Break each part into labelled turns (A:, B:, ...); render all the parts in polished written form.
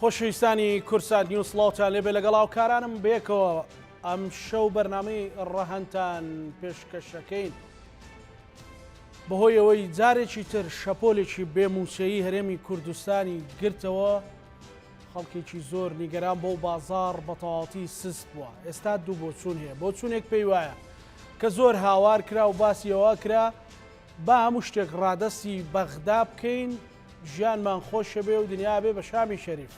A: خۆشەویستانی کوردسات نیوز سڵاوتان لێبێ لەگەڵ هاوکارانم بەیەکەوە ئەم شەو بەرنامەی ڕەهەندتان پێشکەشەکەین. بەهۆی ئەوەی جارێکی تر شەپۆلێکی بێ مووچەیی هەرێمی کوردستانی گرتەوە، خەڵکێکی زۆر نیگەران بۆ بازاڕ بەتەواوەتی سست بووە. ئێستا دوو بۆچوون هەیە، بۆچوونێک پێی وایە کە زۆر هاوار کرا و باسی ئەوە کرا با هەموو شتێک ڕادەستی بەغدا بکەین ژیانمان خۆشە بێ و دنیا بێ بە شامی شەریف.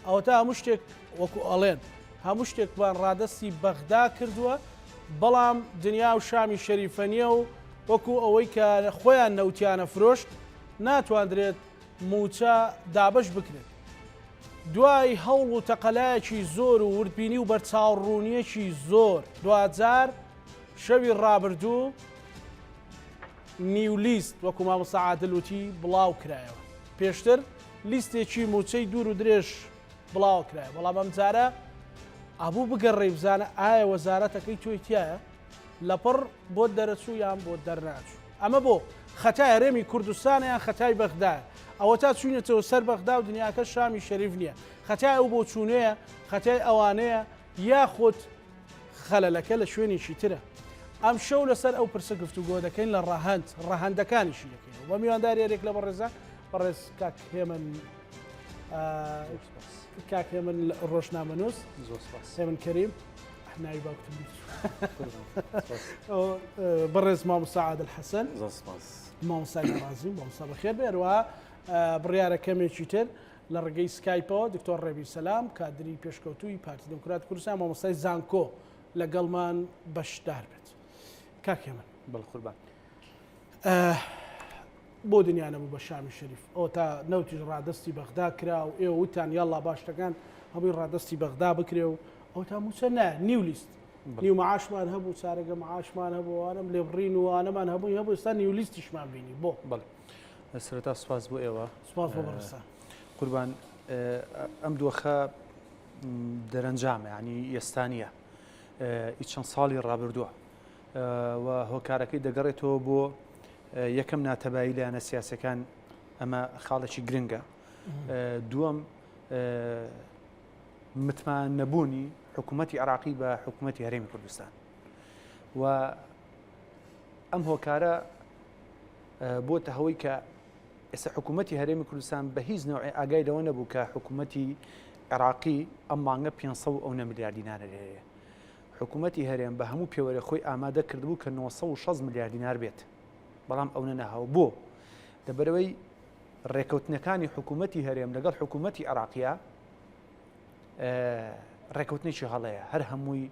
A: ئەوەتا هەموو شتێک وەکو ئەڵێن هەموو شتێکمان ڕادەستی بەغدا کردووە، بەڵام دنیا و شامی شەریفە نییە و وەکو ئەوەی کە خۆیان نەوتیانە فرۆشت ناتواندرێت مووچە دابەش بکرێت. دوای هەوڵ و تەقەلایەکی زۆر و وردبینی و بەرچاوڕوونییەکی زۆر دواجار شەوی ڕابردوو نیو لیست وەکو مامۆستا عادل وتی بڵاو کرایەوە. پێشتر لیستێکی مووچەی دوور و درێژ بڵاوە کرایە بەڵام ئەمجارە ئەبوو بگەڕێی بزانە ئایا وەزارەتەکەی تۆی تایە لەپڕ بۆت دەرەچوو یان بۆت دەرناچوو ئەمە بۆ خەتای هەرێمی کوردستانە یان خەتای بەغدایە ئەوەتا چوینەتەوە سەر بەغدا و دنیاکە شامی شەریف نییە خەتای ئەو بۆچوونەیە خەتای ئەوانەیە یاخود خەلەلەکە لە شوێنێکی ترە ئەمشەو لەسەر ئەو پرسە گفتوگۆ دەکەین لە ڕەهەند ڕەهەندەکانیشی دەکەین بە میوانداری هەرێک لە بەڕێزان بەڕێز کاک هێمن کاک هێمن ڕۆژنامەنووس هێمن کەریم ناوی باوکتم بەڕێز مامۆستا عادل حەسەن مامۆستای ناڕازی مامۆستا بەخێر بێرەوە بڕیارە کەمێکی تر لە ڕێگەی سکایپەوە دکتۆر ڕێبین سەلام کادری پێشکەوتووی پارتی دیموکرات کوردستان مامۆستای زانکۆ لەگەڵمان بەشدار بێت کاک هێمن
B: بەڵێ قوربان.
A: بۆ دنیا نەبوو بە شامی شەریف ئەوە تا نەوتیش ڕادەستی بەغدا کرا و ئێوە وتان یاڵڵا با شتەکان هەمووی ڕادەستی بەغدا بکرێ و ئەو تا مووچە نا نیو لیست نیو معاشمان هەبوو چارەگە معاشمان هەبوو ئەوانەم لێبڕین و ئەوانەمان هەبووی هەبوو ئێستا نیو لیستیشمان بینی بۆ
B: بەڵێ سەرەتا سوپاس بۆ ئێوە
A: سوپاس بۆ بەڕێزتان.
B: قوربان ئەم دۆخە دەرەنجامە ینی ئێستا نییە ئی چەند ساڵی ڕابردووە و هۆکارەکەی دەگەڕێتەوە بۆ یەکەم ناتەبایی لایەنە سیاسەکان ئەمە خاڵێکی گرنگە دووەم متمان نەبوونی حکوومەتی عراقی بە حکوومەتی هەرێمی کوردستان و ئەم هۆکارە بۆتە هەوەی کە ئێستا حکوومەتی هەرێمی کوردستان بە هیچ نەوعێ ئاگای لەوە نەبوو کە حکوومەتی عێراقی ئەم مانگە 500 ئەو نە ملیار دینارە لێرەیە. حکوومەتی هەرێم بە هەموو پێوەرێ خۆی ئامادە کردبوو کە 960 ملیار دینار بێت بەڵام ئەونە نەهاو بۆ لەبەرەوەی ڕێکەوتنەکانی حکوومەتی هەرێم لەگەڵ حکوومەتی عێراقیە ڕێکەوتنێکی هەڵەیە هەر هەمووی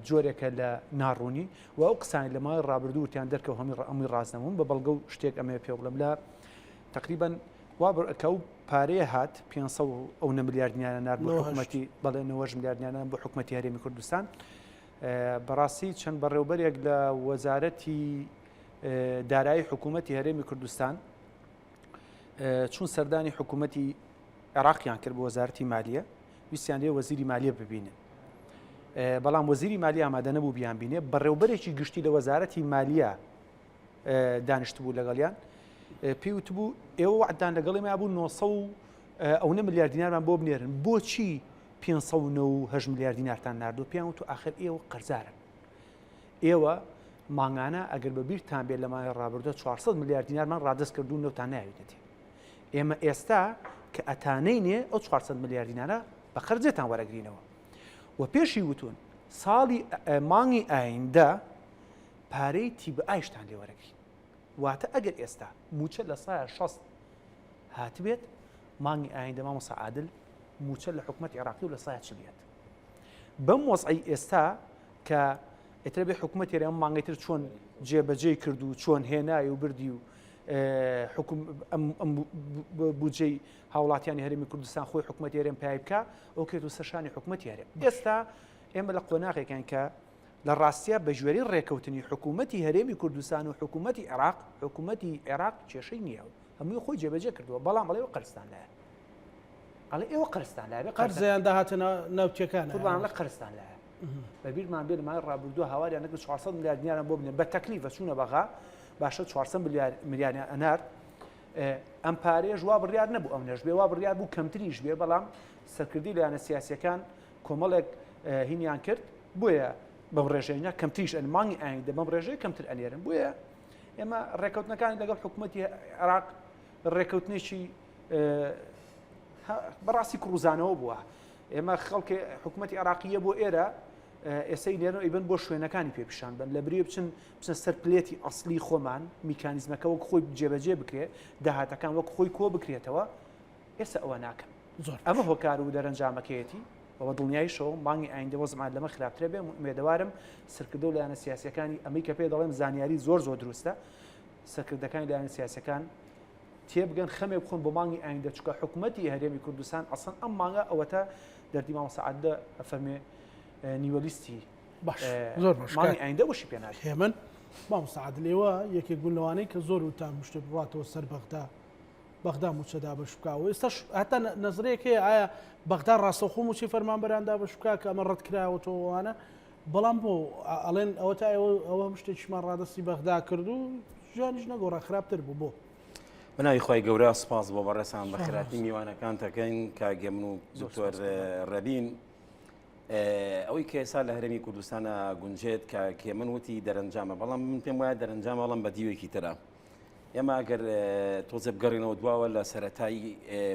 B: جۆرێکە لە ناڕوونی و ئەو قسانی لە ماوەی ڕابردوو وتیان دەرکەوت هەمووی هەمووی ڕاست نەبوون بە بەڵگە و شتێک ئەمەوێ پێ بڵێم لە تقریبا وا کە ئەو پارەیە هات 500 ئەو نە ملیار دینارە نارد بۆ حکوومەتی بەڵێ 90 ملیار دینارە بۆ حکوومەتی هەرێمی کوردستان بەڕاستی چەند بەڕێوبەرێک لە وەزارەتی دارایی حکوومەتی هەرێمی کوردستان چون سەردانی حکوومەتی عێراقیان کرد بۆ وەزارەتی مالیە ویستیان لێ وەزیری مالیە ببینن بەڵام وەزیری مالی ئامادە نەبوو بیان بینێ بەڕێوبەرێکی گشتی لە وەزارەتی مالیە دانیشتبوو لەگەڵیان پێی وتبوو ئێوە وعدان لەگەڵی ما بوو 900 ئەونە ملیار دینارمان بۆ بنێرن بۆچی 598 ملیار دینارتان ناردو پێیان وتو ئاخر ئێوە قەرزارن ئێوە مانگانە ئەگەر بە بیرتان بێت لە ماوەی ڕابردووە 400 ملیار دینارمان ڕادەست کردوون نەوتان ناویتەتێ ئێمە ئێستا کە ئەتانەینێ ئەو 400 ملیار دینارە بە قەرزێتان وەرەگرینەوە و پێشی وتون ساڵی مانگی ئایندە پارەی تیبئایشتان لێ وەرەگرین واتە ئەگەر ئێستا موچە لە سایە 60 هاتبێت مانگی ئایندە مامۆستا عادل موچە لە حکوومەت عێراقی و لە سایە چلیت بەم وەزعی ئێستا کە ئیتر بێ حکوومەت هەرێم ئەم مانگەی تر چۆن جێبەجێی کرد و چۆن هێنای و بردی و حکوم ئەم بودجەی هاوڵاتیانی هەرێمی کوردستان خۆی حکوومەت هەرێم پای بکە ئەو کرێت و سەرشانی حکوومەتی هەرێم ئێستا ئێمە لە قۆناغێکان کە لە ڕاستە بە ژێری ڕێکەوتنی حکوومەتی هەرێمی کوردستان و حکوومەتی عێراق حکوومەتی عێراق کێشەی نییە و هەمووی خۆی جێبەجێ کردووە بەڵام ئەڵێ قەرزتان لایە ئەڵێ ئێوە قەرزتان لایە
A: قەرزیان داهاتە ناوچەکان
B: قوربان لە قەرزتان لایە بە بیرمان بێ لە ماوەی ڕابردوو هاواریان نەکرد 400 ملیار دیناریان بۆ بنێن بە تەکلیفە چوونە بەغا باشە 400 ملیار ملیاریان ئەنارد. ئەم پارەیەش وا بڕیار نەبوو ئەو نەش بێ وا بڕیار بوو کەمتریش بێ بەڵام سەرکردی لایەنە سیاسیەکان کۆمەڵێک هینیان کرد بۆیە بەم ڕێژەیە کەمتریش ئەن مانگی ئایندە بەم ڕێژەیە کەمتر ئەنێرن بۆیە ئێمە ڕێکەوتنەکانی لەگەڵ حکوومەتی عێراق ڕێکەوتنێکی بەڕاستی کڕوزانەوە بووە ئێمە خەڵکی حکوومەتی عراقیە بۆ ئێرە ئێسەی لێرە ئیبن بۆ شوێنەکانی پێ پیشان بن لە بری بچن بچنە سەر پلێتی ئەسلی خۆمان میکانیزمەکە وەک خۆی جێبەجێ بکرێ داهاتەکان وەک خۆی کۆ بکرێتەوە ئێستا ئەوە ناکەن زۆر ئەمە هۆکار و دەرەنجامەکەیەتی بەوە دڵنیایشەوە مانگی ئایندە وەزمان لەمە خراپترە بێ ئومێدەوارم سەرکردە و لایەنە سیاسەکانی ئەمەی کە پێ دەڵێم زانیاری زۆر زۆر دروستە سەرکردەکانی لایەنە سیاسەکان تێبگەن خەمێک بخۆن بۆ مانگی ئایندە چونکە حکومەتی هەرێمی کوردستان ئەسڵەن ئەم مانگە ئەوەتا دەردی مامۆستا عادلە ئەفەرمێ نیوە لیستی
A: باش زۆر باش
B: مانگی ئایندە وشی پێ ناکرێ.
A: هێمن مامۆستا عادل ئێوە یەکێک بوون لەوانەی کە زۆر وتان مشتێ بڕاتەوە سەر بەغدا بەغدا موچە دابەش بکا و ئێستاش هەتا نەزرەیەک هەیە ئایا بەغدا ڕاستەوخۆ موچەی فەرمانبەران دابەش بکا کە ئەمە ڕەت کراوەتەوە بەڵام بۆ ئەڵێن ئەوە تا ئێوە ئەوە هەموو شتێکیشمان ڕادەستی بەغدا کرد و ژیانیش نەگۆڕا خراپتر بوو بۆ؟
C: بەناوی خوای گەورە سپاس بۆ بەڕێزان بەخێرهاتنی میوانەکان دەکەین کاک هێمن و دکتۆر ڕەبین ئەوەی کە ئێستا لە هەرێمی کوردستانە گونجێت کە هێمن وتی دەرەنجامە بەڵام من پێم وایە دەرەنجام بەڵام بە دیوێکی ترە ئێمە ئەگەر تۆزێ بگەڕێنەوە دواوە لە سەرەتای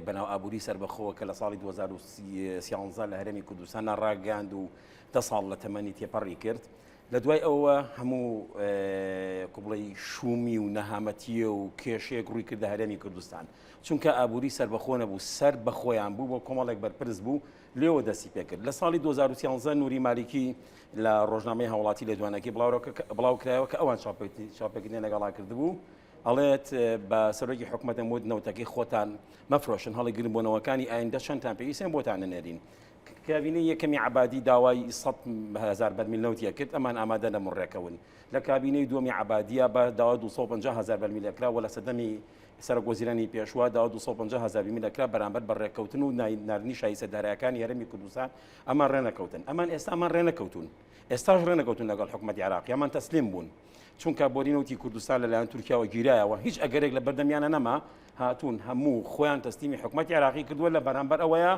C: بەناو ئابووری سەربەخۆوە کە لە ساڵی 2013 لە هەرێمی کوردستانە ڕاگەیاند و دە ساڵ لە تەمەنی تێپەڕی کرد لە دوای ئەوە هەموو کوبڵی شومی و نەهامەتیە و کێشەیەک ڕووی کردە هەرێمی کوردستان چونکە ئابووری سەربەخۆ نەبوو سەر بەخۆیان بوو بۆ کۆمەڵێک بەرپرس بوو لێوە دەستی پێکرد لە ساڵی 2013 نوری مالیکی لە ڕۆژنامەی هاوڵاتی لێدوانەکەی بڵاوکرایەوە کە ئەوان چاوپێکردنیان لەگەڵا کردبوو ئەڵێت بە سەرۆکی حکومەتم وت نەوتەکەی خۆتان مەفرۆشن هەڵیگرن بۆ نەوەکانی ئایندە چەندتان پێویستە بۆتان نەنێرین کابینەی یەکەمی عەبادی داوای 100 هەزار بەرمیل نەوتی کرد ئەمان ئامادە نەبوون ڕێکەون لە کابینەی دووەمی عەبادیە بە داوا 250 هەزار بەرمیل ئەکرا و لە سەردەمی سەرۆک وەزیرانی پێشوە داوا 250 هەزار بەرمیل ئەکرا بەرامبەر بە ڕێککەوتن و ناردنی شایستە دارایەکانی هەرێمی کوردستان ئەمان ڕێنەکەوتن ئەمان ئێستا ئەمان ڕێنەکەوتون ئێستاش ڕێنەکەوتون لەگەڵ حکومەتی عێراقی ئەمان تەسلیم بوون چونکە بۆری نەوتی کوردستان لەلایەن تورکیاوە گیرایەوە هیچ ئەگەرێک لە بەردەمیانە نەما هاتوون هەموو خۆیان تەسلیمی حکومەتی عێراقی کردووە لە بەرامبەر ئەوەیە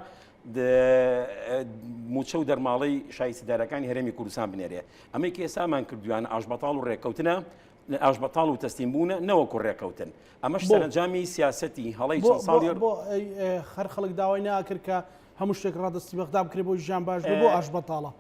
C: موچە و دەرماڵەی شایستەدارەکانی هەرێمی کوردستان بنێرێ ئەمەی کە ئێستامان کردویان ئاشبەتاڵ و ڕێککەوتنە ئاشبەتاڵ و تەسلیم بوونە نەوەکو ڕێککەوتن ئەمەش سەرەنجامی سیاسەتی هەڵەی چەند ساڵی
A: بۆ هەر خەڵک داوای ناکرد کە هەموو شتێک ڕادەستی بەغدا بکرێ بۆ ژیان باش بێ بۆ ئاشبەتاڵە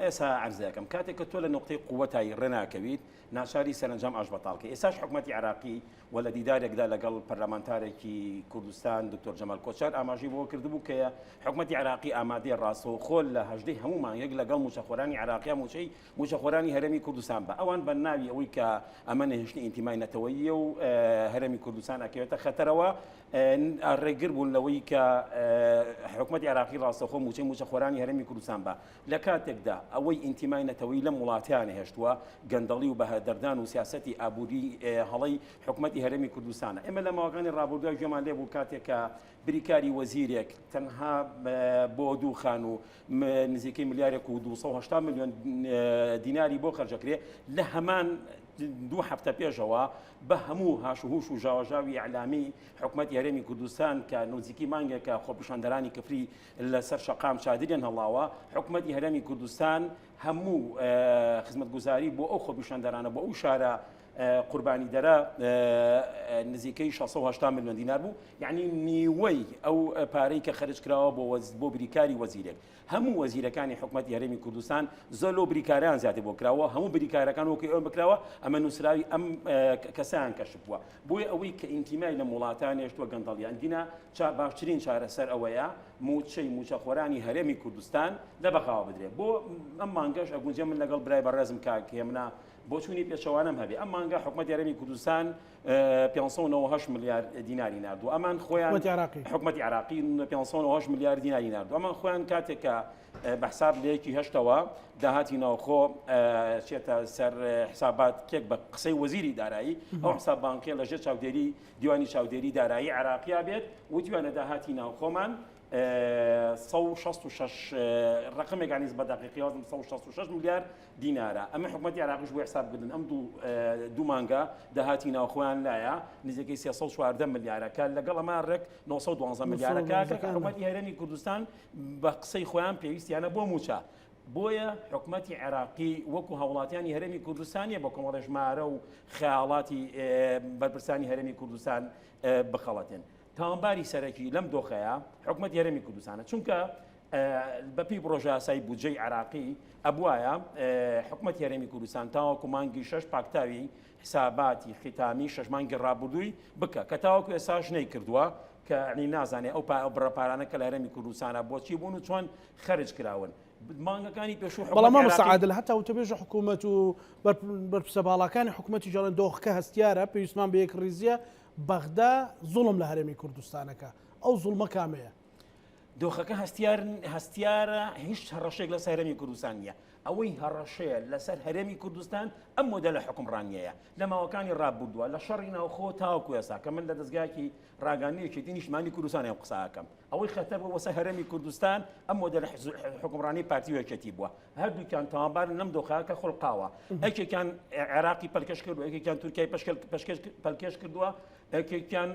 C: ئێستا عەرزەکەم کاتێک کە تۆ لە نقطەی قووەتایی ڕێناکەویت ناچاری سەرەنجام ئاشبەتاڵکە ئێستاش حکومەتی عێراقی و لە دیدارێکدا لەگەڵ پەرلەمانتارێکی کوردستان دکتۆر جەمال کۆچار ئاماژەی بەوە کردبوو کە حکومەتی عێراقی ئامادەیە ڕاستەوخۆ لە هەژدەی هەموو مانگێک لەگەڵ مووچەخۆرانی عێراقیا مووچەی مووچەخۆرانی هەرێمی کوردستان بە ئەوان بە ناوی ئەوەی کە ئەمە نەهێشتنی ئینتیمای نەتەوەییە و هەرێمی کوردستان ئەکەوێتە خەتەرەوە ڕێگر بوون لەوەی کە حکومەتی عێراقی ڕاستەوخۆ مووچەی مووچەخۆرانی هەرێمی کوردستان بە لە کاتێکدا ئەوەی ئینتیمای نەتەوەیی لەم وڵاتەیا نەهێشتووە، گەندەڵی و بەهەدەردان و سیاسەتی ئابووری هەڵەی حکومەتی هەرێمی کوردستانە. ئێمە لە ماوەکانی ڕابوردووە گوێمان لێ بوو کاتێک کە بریکاری وەزیرێک تەنها بۆ دوو خانوو نزیکەی ملیارێک و 280 ملیۆن دیناری بۆ خەرجەکرێ لە هەمان دوو هەفتە پێشەوە بە هەموو هاش و هوش و ژاوەژاوی ئیعلامی حکومەتی هەرێمی کوردستان کە نزیکی مانگێکە خۆپیشاندەرانی کفری لەسەر شەقام چادریان هەڵاوە، حکومەتی هەرێمی کوردستان هەموو خزمەتگوزاری بۆ ئەو خۆپیشاندەرانە بۆ ئەو شارە قوربانیدەرە نزیکەی 680 ملیۆن دینار بوو یعنی نیوەی ئەو پارەی کە خەرج کراوە بۆ بۆ بریکاری وەزیرێک هەموو وەزیرەکانی حکومەتی هەرێمی کوردستان زۆر لەو بریکاریان زیاتر بۆ کراوە هەموو بریکارەکان وەکو ئەوە بکراوە ئەمە نووسراوی ئەم کەسیان کەشف بووە بۆیە ئەوەی کە ئینتیمای لەم وڵاتە نێشتووە گەندەڵیان دینا چا باشترین چارەسەر ئەوەیە مووچەی مووچەخۆرانی هەرێمی کوردستان لە بەغاوە بدرێ بۆ ئەم مانگەش ئەگونجێ من لەگەڵ برای بەڕێزم کاک هێمنا بۆچوونی پێچەوانەم هەبێ ئەم مانگە حکومەتی هەرێمی کوردستان 598 ملیار دیناری ناردوو ئەمان خۆیان حکومەتی عراقی 598 ملیار دیناری ناردوو ئەمان خۆیان کاتێک کە بە حساب لە یەکی هەشتەوە داهاتی ناوخۆ چێتە سەر حسابات کێک بە قسەی وەزیری دارایی ئەو حساب بانقیە لە ژێر چاودێری دیوانی چاودێری دارایی عراقیا بێت وتویانە داهاتی ناوخۆمان 166 ڕقمێک عنیز بە دقیقی وازم 166 ملیار دینارە ئەمە حکومەتی عراقیش بۆ حسابکردن ئەم دوو دوو مانگە داهاتی ناوخۆیان. ئێمەمان لایە نزیکەی 314 ملیارە کە لەگەڵ ئەمە ڕێک 912 ملیارە کە حکومەتی هەرێمی کوردستان بە قسەی خۆیان پێویستیانە بۆ مووچە. بۆیە حکومەتی عێراقی وەکو هاوڵاتیانی هەرێمی کوردستان نیە بە کۆمەڵێ ژمارە و خەیاڵاتی بەرپرسانی هەرێمی کوردستان بخەڵەتێن. تاوانباری سەرەکی لەم دۆخەیە حکومەتی هەرێمی کوردستانە، چونکە بەپێی پڕۆژەیاسای بودجەی عێراقی ئەبوایە حکومەتی هەرێمی کوردستان تاوەکو مانگی شەش پاکتاوی حساباتی ختامی شەش مانگی ڕابردووی بکە کە تاوەکو ئێستاش نەیکردووە کە عنی نازانێ ئەو بڕە پارانە کە لە هەرێمی کوردستانە بۆچی بوون و چۆن خەرج کراون مانگەکانی پێشوو
A: بەڵام مامۆستا عادل هەتا وتەبێژە حکوومەت و بەرپرسە باڵاکانی حکوومەتی جەڵێن دۆخەکە هەستیارە پێویستمان بە یەکڕیزیە بەغدا زوڵم لە هەرێمی کوردستانەکە ئەو زوڵمە کامەیە؟
C: دۆخەکە هەستیار هەستیارە هیچ هەڕەشێک لەسەر هەرێمی کوردستان نییە ئەوەی هەڕەشەیە لەسەر هەرێمی کوردستان ئەم مۆدەلە حکومڕانیەیە لە ماوەکانی ڕابردووە لە شەڕی ناوخۆ تاوەکو ئێستا کە من لە دەستگایەکی ڕاگەیاندنی یەکێتی نیشتمانی کوردستان ئەم قسە ئەکەم ئەوەی خەتەر بوو بۆسەر هەرێمی کوردستان ئەم مۆدەلە حکومڕانی پارتی و یەکێتی بووە هەردووکیان تاوانبارن لەم دۆخە کە خوڵقاوە یەکێکیان عێراقی پەلکەش کردووە یەکێکیان تورکیای پەلکێش کردووە یەکێکیان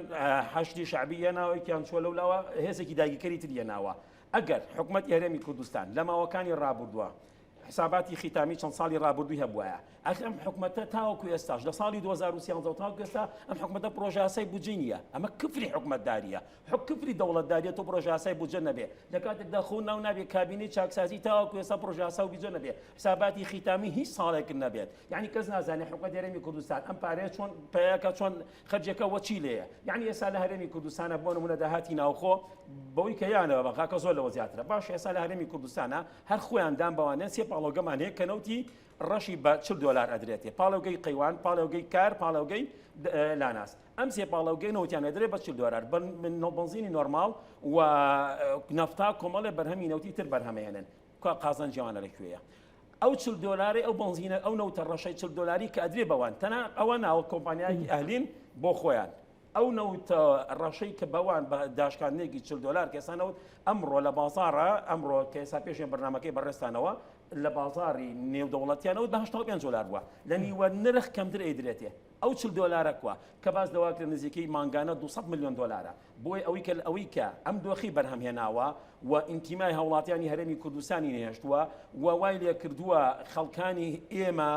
C: حەشدی شەعبی یەناوە یەکیان چووە لەولاوە هێزێکی داگیرکەری تر یەناوە ئەگەر حکومەتی هەرێمی کوردستان لە ماوەکانی ڕابردووە حساباتی ختامی چەند ساڵی ڕابردووی هەبوایە ئەخر ئەم حکومەتە تاوەکو ئێستاش لە ساڵی 2013 تاوەکو ئێستا ئەم حکومەتە پرۆژاسای بودجەی نییە ئەمە کفری حکومەتداریە حک کفری دەوڵەتداریە تۆ پرۆژاسای بودجە نەبێ لە کاتێکدا خۆ ناو نابێ کابینەی چاکسازی تاوەکو ئێستا پرۆژاسا و بودجە نەبێ حساباتی ختامی هیچ ساڵێک نەبێت یعنی کەس نازانێ حکومەت هەرێمی کوردستان ئەم پارەیە چۆن پەیاکە چۆن خەرجەکە وە چی لێیە یعنی ئێستا لە هەرێمی کوردستانە بۆ نمونە داهاتی ناوخۆ بەوەی کە یانەوە بەغاکە زۆر لەوە زیاترە باش ئێستا لە هەرێمی کوردستانە هەر خۆیان دان بەوانە سێ پاڵەوگەمان هەیە کە نەوتی ڕەشی بە 40 دلار ئەدرێتێ پاڵەوگەی قەیوان پاڵەوگەی کار پاڵەوگەی لاناس ئەم سێ پاڵەوگەی نەوتیان ئەدرێ بە 40 دلار بەنزینی نۆرماڵ و نەفتا کۆمەڵێ بەرهەمی نەوتی تر بەرهەمێنن کوا قازانجیانە لە کوێیە ئەو 40 دلاری ئەو بنزینە ئەو نەوتە ڕەشەی 40 دلاری کە ئەدرێ بەوان تەنها ئەوە ناوە کۆمپانیایەکی ئەهلین بۆ خۆیان ئەو نەوتە ڕەشەی کە بەوان بە داشکاندنێکی 40 دلار کە ئێستا نەوت ئەمڕۆ لە بازاڕە ئەمڕۆ کە ئێستا پێشێن بەرنامەکەی بەڕێزتانەوە لە بازاڕی نێودەوڵەتیانەوە بە 85 دلار بووە لە نیوە نرخ کەمتر ئەیدرێتێ ئەو 40 دلارە کوا کە باس لەوە کرد نزیکەی مانگانە 200 ملیۆن دلارە بۆی ئەوەی کە ئەوەی کە ئەم دۆخی بەرهەم هێناوە و ئینتیمای هاوڵاتیانی هەرێمی کوردستانی نەهێشتووە و وای لێ کردووە خەڵکانی ئێمە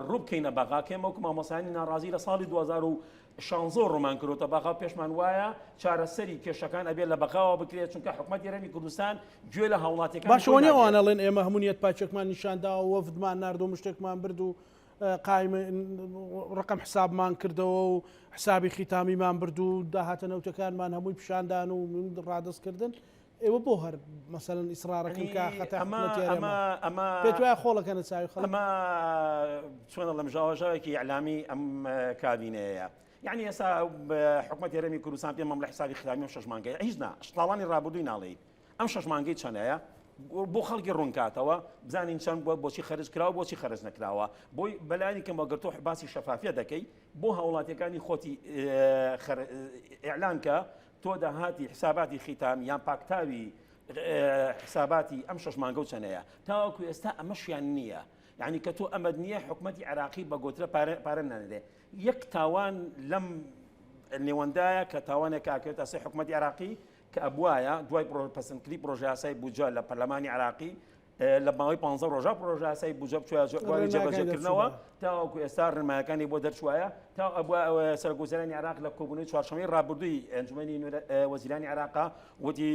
C: ڕووبکەینە بەغا کە ئێمە وەکو مامۆستایانی ناڕازی لە ساڵی 2016 ڕوومان کردۆتە بەغا و پێشمان وایە چارەسەری کێشەکان ئەبێت لە بەغاوە بکرێت چونکە حکومەتی هەرێمی کوردستان گوێ لە هاوڵاتیەکانی
A: باشە
C: خۆی
A: وەنیە
C: ناگرێت.
A: ئەوان ئەڵێن ئێمە هەموو نیەت پاکێکمان نیشان داوە وەفدمان نارد و مشتێکمان برد و قایم ڕقم حسابمان کردەوە و حسابی خیتامیمان برد و داهاتە نەوتەکانمان هەمووی پیشاندان و ڕادەست کردن ئێوە بۆ هەر مەسەلەن ئیسڕاڕەکەن کە خەتا حکومەتی هەرێمە؟
C: ئەمە
A: پێت وایە خۆڵەکەنە چاوی خەڵک؟
C: ئەمە چۆن ئەڵێم ژاوەژاوێکی ئیعلامی ئەم کابینەیە یعنی ئێستا حکومەتی هەرێمی کوردستان پێم لە حسابی خرامی و شەش مانگەیە هیچ نا ساڵانی ڕابردووی ناڵێیت ئەم شەش مانگەی چەنەیە بۆ خەڵکی ڕوونکاتەوە بزانین چەند بووە بۆچی خەرج کراوە بۆچی خەرج نەکراوە بۆی بەلانی کەم وەگەر تۆ باسی شەفافیە دەکەی بۆ هاوڵاتیەکانی خۆتی ئیعلان کە تۆ داهاتی حساباتی خیتام یان پاکتاوی حساباتی ئەم شەش مانگە و چەنەیە تاوەکو ئێستا ئەمەشیان نییە یعنی کە تۆ ئەمەد نییە حکومەتی عێراقی بە گۆترە پارە نانرێ یەک تاوان لەم نێوەندایە کە تاوانێک ئاکرێتە سێ حکومەتی عێراقی کە ئەبوایە دوای پەسەندکردنی پرۆژەیاسای بودجە لە پەرلەمانی عێراقی لە ماوەی 15 ڕۆژە پرۆژاسای بودجە بچوە بواری جێبەجێکردنەوە تاوەکو ئێستا ڕێنمایەکانی بۆ دەرچوایە تا ئەبووە سەرۆکوەزیرانی عێراق لە کۆبوونەوەی چوارشەممەی ڕابردووی ئەنجومەنی وەزیرانی عێراقا وتی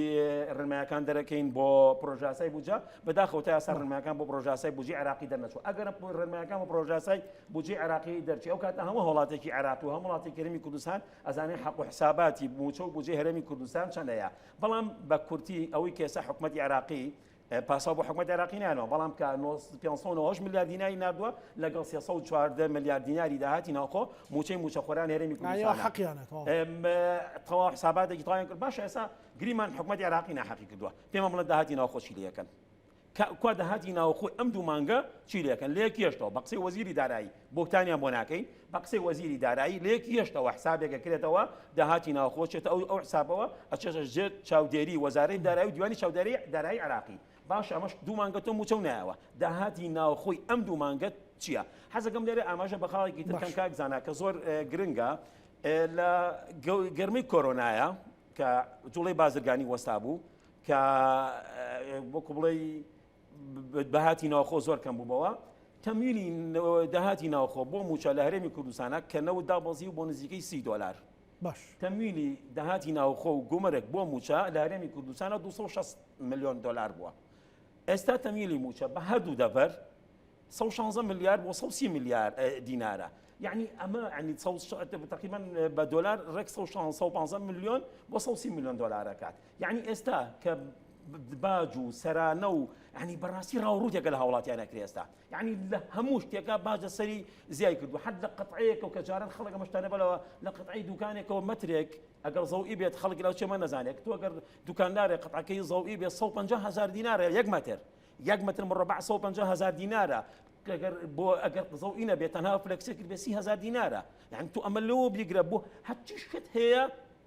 C: ڕێنمایەکان دەرەکەین بۆ پرۆژاسای بودجە بەداخەوە تا ئێستا ڕێنمایەکان بۆ پرۆژاسای بودجەی عێراقی دەرنەچوو ئەگەر ڕێنمایەکان بۆ پرۆژاسای بودجەی عێراقی دەرچی ئەو کاتە هەموو وڵاتێکی عێراق و هەموو وڵاتێکی هەرێمی کوردستان ئەزانێ حەق و حساباتی مووچە و بودجەی هەرێمی کوردستان چەندەیە بەڵام بە کورتی ئەوەی کە ئێستا حکومەتی عێراقی پاساو بۆ حکومەتی عێراقی نانەوە، بەڵام کە 598 ملیار دیناری ناردووە لەگەڵ 314 ملیار دیناری داهاتی ناوخۆ مووچەی مووچەخۆران هەرێمی کوردستانە.
A: حەقیانە
C: تەواو حساباتێکی تەواویان کرد. باشە ئێستا گریمان حکومەتی عێراقی ناحەقی کردووە، پێمان بڵێن داهاتی ناوخۆ چی لێکەن؟ کوا داهاتی ناوخۆی ئەم دوو مانگە چی لێکەن؟ لێک یەشتەوە بە قسەی وەزیری دارایی بۆکتانیان بۆ ناکەین بە قسەی وەزیری دارایی لێک یەشتەوە حسابێک ئەکرێتەوە داهاتی ناوخۆ چێتە ئەو ئەو حسابەوە ئەچێتە ژێر چاودێری وەزارەی دارایی و دیوانی چاودێری دارایی عێراقی باشە ئەمەش دوو مانگە تۆ مووچە و نایەوە داهاتی ناوخۆی ئەم دوو مانگە. چییە؟ حەزەکەم لێرە ئاماژە بە خاڵێکی تر کەم کاک زانا کە زۆر گرنگە لە گەرمی کۆرۆنایە کە جوڵەی بازرگانی وەستا بوو کە وەکو بڵێ داهاتی ناوخۆ زۆر کەم بووبەوە تەمویلی داهاتی ناوخۆ بۆ موچە لە هەرێمی کوردستانە کە نەوت دابەزی و بۆ نزیکەی سی دۆلار
A: باش
C: تەمویلی داهاتی ناوخۆ و گومرگ بۆ موچە لە هەرێمی کوردستانە 260 ملیۆن دۆلار بووە ئێستا تەمویلی موچە بە هەردوو دەڤەر 116 ملیار بۆ 130 ملیار دینارە یعنی ئەمە ینی تقریبا بە دۆلار ڕێک 115 ملیۆن بۆ 130 ملیۆن دۆلارەکات یعنی ئێستا کە باج و سەرانە و ینی بەڕاستی ڕاوڕوتێکە لە هاوڵاتیان نەکرێ ئێستا یعنی لە هەموو شتێکا باج لە سەری زیای کردو حد لە قەتعەیەکەوە کە جاران خەڵک ئەمە شتانە بەلەوە لە قەتعەی دوکانێکەوە مەترێک ئەگەر زەوی بێت خەڵک لەو چێمە نەزانێت تۆ ئەگەر دوکاندارێک قەتعەکەی زەوی بێت 150 هزار دینارە یەک مەتر یەک مەتر مڕەبع 150 هزار دینارە ئەگەر بۆ ئەگەر زەوی نەبێت تەنها فلەکسێک بێ 30 هزار دینارە یعنی تو ئەمە لەوە بیگرە بۆ هەرچی شت هەیە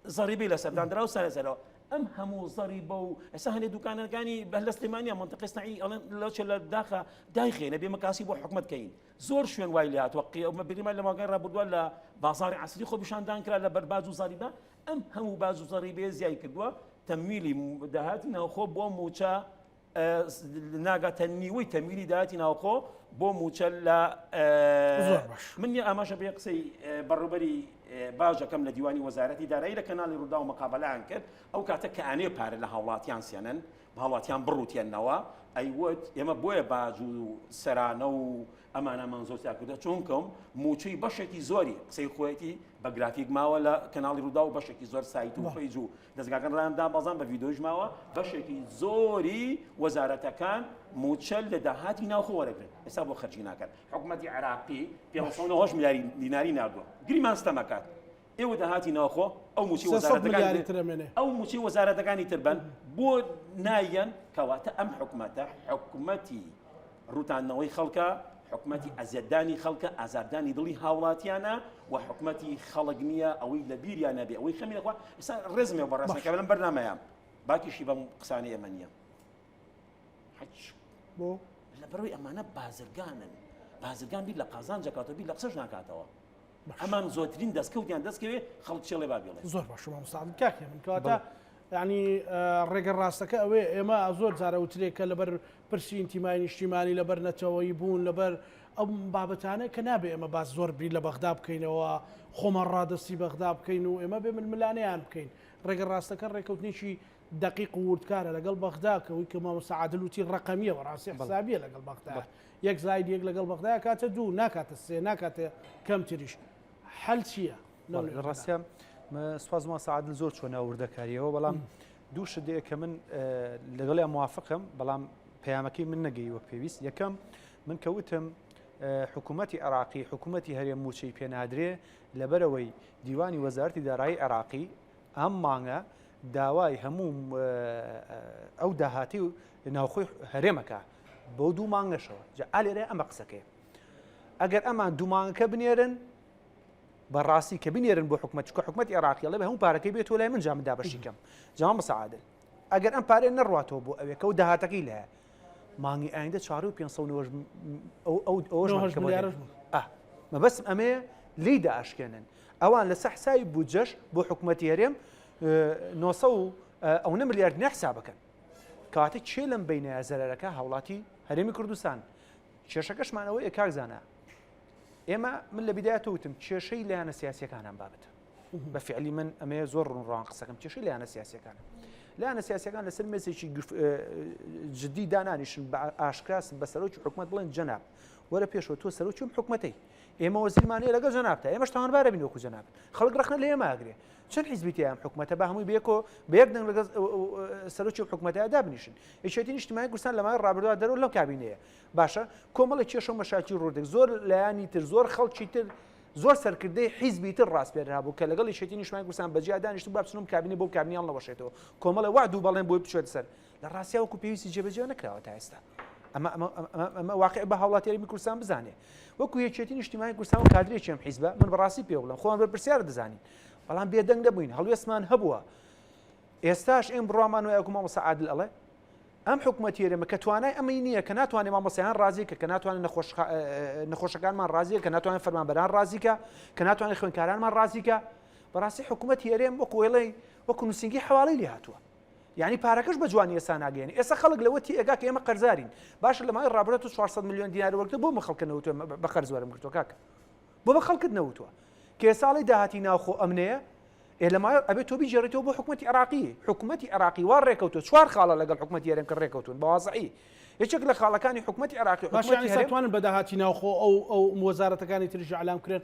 C: زەریبەی لەسەر داندرا و سەرەسەرەوە ئەم هەموو زەریبە و ئێستا هەنێ دوکانەکانی بە لە سلێمانیا منطقی سناعی ئەڵێن لەو لە داخە دایخێنە بێ مەکاسی بۆ حکومەت کەین زۆر شوێن وای لێهاتوە قیامە بریمان لە ماگای ڕابردووە لە بازاری عسری خۆ پیشاندان کرا لە بەرباج و زەریبە ئەم هەموو باج و زەریبەیە زیای کردووە تەمویلی داهاتی ناوخۆ بۆ موچە ناگاتە نیوەی تەمویلی داهاتی ناوخۆ بۆ موچە لە من ئاماژە بێ قسەی بەڕوبەری باجەکەم لە دیوانی وەزارەتی دارایی لە کەناڵی ڕوودا و مقابلان کرد ئەو کاتە کە ئەنێ پارە لە هاوڵاتیان سێنن هاوڵاتیان بڕوتێنەوە ئەیوت ئێمە بۆیە باج و سەرانە و ئەمانەمان زۆر زیاد کردووە چونکەم موچەی بەشێکی زۆری قسەی خۆیەتی بە گرافیک ماوە لە کەناڵی ڕوودا و بەشێکی زۆر سایت و page و دەزگاکان ڕایان دابەزان بە ڤیدۆیش ماوە بەشێکی زۆری وەزارەتەکان موچە لە داهاتی ناوخۆ وەرەگرن ئێستا بۆ خەرجی ناکەن حکوومەتی عێراقی 590 ملیاری دیناری ناردووە گریمان ستەمەکات ئێوە داهاتی ناوخۆ ئەو موچەی وەزارەتەکانی ئەو موچەی وەزارەتەکانی تر بن بۆ نایەن کەواتە ئەم حکومەتە حکومەتی ڕوتاندنەوەی خەڵکە، حکومەتی ئەزیەتدانی خەڵکە، ئازاردانی دڵی هاوڵاتیانە و حکومەتی خەڵک نییە، ئەوەی لە بیریان نەبێ، ئەوەی خەمی لەخوا، ئێستا ڕێزم هەیە بۆ ڕێزم کە لەم بەرنامەیە باکیشی بەم قسانەی ئێمە نییە. حەج
A: بۆ؟
C: لەبەرەوەی ئەمانە بازرگانن، بازرگان بیر لە قازانج دەکاتەوە، بیر لە قسەش ناکاتەوە. ئەمان زۆرترین دەستکەوتیان دەستکەوێ خەڵک چێڵێ با بێڵێ.
A: زۆر باشە مامۆستا عادل کاک هێمن کەواتە یعنی ڕێگە ڕاستەکە ئەوەیە ئێمە زۆر جارە وترێک کە لەبەر پرسی ئینتیمای نیشتیمانی لەبەر نەتەوەیی بوون لەبەر ئەم بابەتانە کە نابێ ئێمە باس زۆر بیر لە بەغدا بکەینەوە خۆمان ڕادەستی بەغدا بکەین و ئێمە بێ ململانێیان بکەین ڕێگە ڕاستەکە ڕێکەوتنێکی دەقیق و وردکارە لەگەڵ بەغدا کە ئەوی کە مامۆستا عادل وتی ڕەقەمیە بەڕاستی حسابیە لەگەڵ بەغدا یەک زاید یەک لەگەڵ بەغدا کاتە دوو ناکاتە سێ ناکاتە کەمتریش حەل چییە؟
B: لە ڕاستە سوپاس مامۆستا عادل زۆر چۆ ناو وردەکاریەوە بەڵام دوو شت دەیە کە من لەگەڵیان موافقم بەڵام پەیامەکەی من نەگەی وەک پێویست یەکەم من کە وتم حکوومەتی عراقی حکوومەتی هەرێم موچەی پێنادرێ لەبەرەوەی دیوانی وەزارەتی دارایی عراقی ئەم مانگە داوای هەموو ئەو داهاتی و ناوخۆی هەرێمەکە بەو دوو مانگەشەوە جا ئالێرە ئەمە قسەکەی ئەگەر ئەمان دوو مانگەکە بنێرن بەڕاستی کە بنێرن بۆ حکومەت چکە حکومەت عێراقی ئەڵێ بە هەموو پارەکەی بێت لای من جا من دابەشی کەم جا مساعدل ئەگەر ئەم پارەیە نەڕواتەوە بۆ ئەوێ کە و داهاتەکەی لایە مانگی ئایندە 4 و 590 ئەو ئەو ئەوەش مەبەستم ئەمەیە لێی دائەشکێنن ئەوان لەسەر حسابی بودجەش بۆ حکومەتی هەرێم 900 و ئەونە ملیارد دینار حسابەکەن کەواتە کێ لەم بینایە زەرەرەکە هاوڵاتی هەرێمی کوردستان کێشەکەشمان ئەوەیە کاک زانا ئێمە من لە بیدایەتە وتم کێشەی لایەنە سیاسیەکان ئەم بابەتە بە فعلی من ئەمەیە زۆر ڕوون ڕوان قسەکەم کێشەی لایەنە سیاسیەکانە لایەنە سیاسیەکان لەسەر مێزێکی جدی دانانیشن بە ئاشکراس بە سەرۆکی حکومەت بڵێن جەناب وەرە پێشەوە تۆ سەرۆکی ئەم حکومەتەی ئێمە وەزیرمان هەیە لەگەڵ جەنابتا ئێمەش تاوانبارە بین وەکو جەنابت خەڵک ڕەخنە لە ئێمە ئەگرێ چەند حیزبی تیا ئەم حکومەتە با هەمووی بەیەکۆ بە یەک دەنگ لەگەڵ سەرۆکی ئەم حکومەتە دابنیشن یەکێتی نیشتیمانی کوردستان لە ماوەی ڕابردووە دەرەوە لەو کابینەیە باشە کۆمەڵێک کێشە و مەشاکیل ڕوودێک زۆر لایەنی تر زۆر خەڵکی تر زۆر سەرکردەی حیزبی تر ڕاسپێررابوو کە لەگەڵ یەکێتی نیشتمانی کوردستان بەجیا دانیشتن با بچنم کابینە بۆ کابینە هەڵنەوەشێتەوە کۆمەڵێ وەعد و بەڵێن بۆی بچێت سەر لە ڕاستیا وەکو پێویستی جێبەجێ نەکراوە تا ئێستا ئەمە ئەمە واقع بە هاوڵاتی هەرێمی کوردستان بزانێ وەکو یەکێتی نیشتیمانی کوردستان و کادرێکی ئەم حیزبە من بەڕاستی پێ بڵێم خۆمان بەرپرسیار دەزانین بەڵام بێدەنگ نەبووین هەڵوێستمان هەبووە ئێستاش ئێم بڕوامان وایە وەکو مامۆستا عادل ئەڵێ. ئەم حکومەتی هەرێمە کە توانای ئەمەی نییە کە ناتوانێت مامۆستایان ڕازی کە کە ناتوانێت نەخۆشەکانمان ڕازیە کە ناتوانێت فەرمانبەران ڕازیکە کە ناتوانێت خوێندکارانمان ڕازیکە بەڕاستی حکوومەتی هەرێم وەکو وێڵی وەکو نووسینگی حواڵی لێ هاتووە یعنی پارەکەش بە جوانی ئێستا ناگەێنی ئێستا خەڵک لەوە تێگا کە ئێمە قەرزارین باشە لە ماوەی ڕابردوو 400 میلیۆن دینار وەرگرتووە بۆ مە خەڵکە نەوتوە بە قەرز وەرم گرتووە کاکە بۆ بە خەڵکت نەوتووە کە ساڵی داهاتی ناوخۆ ئەمنەیە ئێ لە ماوەی ئەبێ تۆ بیگێڕیتەوە بۆ حکومەتی عێراقی، حکومەتی عێراقی وا ڕێکەوتووە چوار خاڵە لەگەڵ حکومەتی هەرێم کە ڕێکەوتوون بە وازعی یەکێک لە خاڵەکانی حکومەتی عێراقی و
A: باشە
B: حکومەتی
A: یانی
B: هەرێم
A: توانن بە داهاتی ناوخۆ ئەو ئەو وەزارەتەکانی تریش ئیعلام کرێن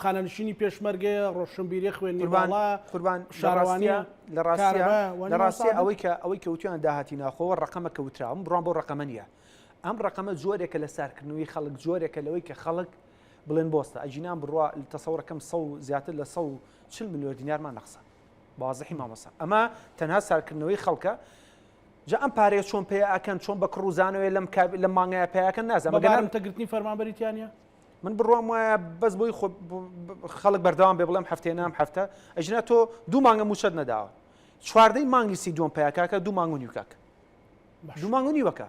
A: خانەنشینی پێشمەرگەیە ڕۆشنبیریە خوێندنی
B: قوربان
A: باڵا
B: قوربان لە
A: شارەوانیە
B: ڕاستیە لە ڕاستیە
A: کارەبایە
B: لە
A: وانیە
B: ڕاستیە
A: مامۆستا عادل؟
B: ئەوەی کە ئەوەی کە وتویان داهاتی ناوخۆوە ڕەقەمە کە وتراوە من بڕوام بەو ڕەقەمە نییە ئەم ڕەقەمە جۆرێکە لە سارکردنەوەی خەڵک جۆرێکە لەوەی کە خەڵک بڵێن بۆستە ئەگینا بڕوا تەسەوڕەکەم سەو زیاتر لە 140 ملیۆن دینارمان نەقسە بازحی مامۆستا ئەمە تەنها سارکردنەوەی خەڵکە جا ئەم پارەیە چۆن پێ ئەکەن چۆن بە کڕوزانەوەی لەم لەم مانگایە پیاکەن نازانم
A: بە بارمتەگرتنی فەرمانبەری تیانە
B: من بڕوام وایە بەس بۆی خەڵک بەردەوام بێ بڵێم هەفتەیە نام هەفتە ئەژنا تۆ دوو مانگە موچەت نەداوە چواردەی مانگی سی دوم پیاکاکە دوو مانگ و نیو کاک دوو مانگ و نیوەکە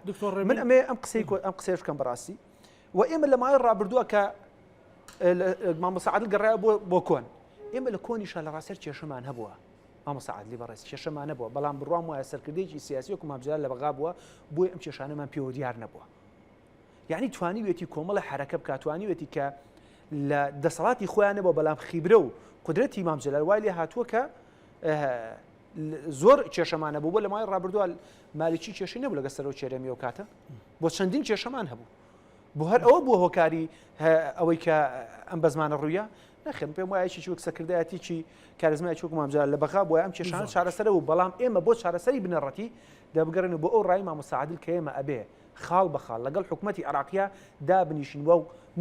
B: من ئەمێ ئەم قسەی ئەم قسەیش بکەم بەڕاستی و ئێمە لە ماوەی ڕابردووە کە مامۆستا عادل گەڕایە بۆ بۆ کۆن ئێمە لە کۆنیشا لە ڕاستەر کێشەمان هەبووە مامۆستا عادلی بەڕێز کێشەمان نەبووە بەڵام بڕوام وایە سەرکردەیەکی سیاسی وەکو مام جەلال لە بەغا بووە بۆیە ئەم کێشانەمان پێوە دیار نەبووە یعنی توانیوێتی کۆمەڵە حرەکە بکات توانیوێتی کە لە دەسەڵاتی خۆیان نەبووە بەڵام خیبرە و قدرەتی مام جەلال وای لێ هاتووە کە زۆر کێشەمان نەبوو بۆ لە ماوەی ڕابردووە مالیکی کێشەی نەبوو لەگە سەرۆک چێرەمی ئەو کاتە بۆ چەندین کێشەمان هەبوو بۆ هەر ئەوە بووە هۆکاری ئەوەی کە ئەم بەزمانە ڕوویە نەخێر پێم وایە یەکێکی وەک سەرکردایەتیی کاریزمایەکی وەک مام جەلال لە بەغا بووە ئەم کێشانە چارەسەرە بوو بەڵام ئێمە بۆ چارەسەری بنەڕەتی دەبگەڕێن بۆ ئەو ڕای مامۆستا عادل کە ئێمە ئەبێ خاڵ بە خاڵ لەگەڵ حکوومەتی عێراقیە دابنیشین و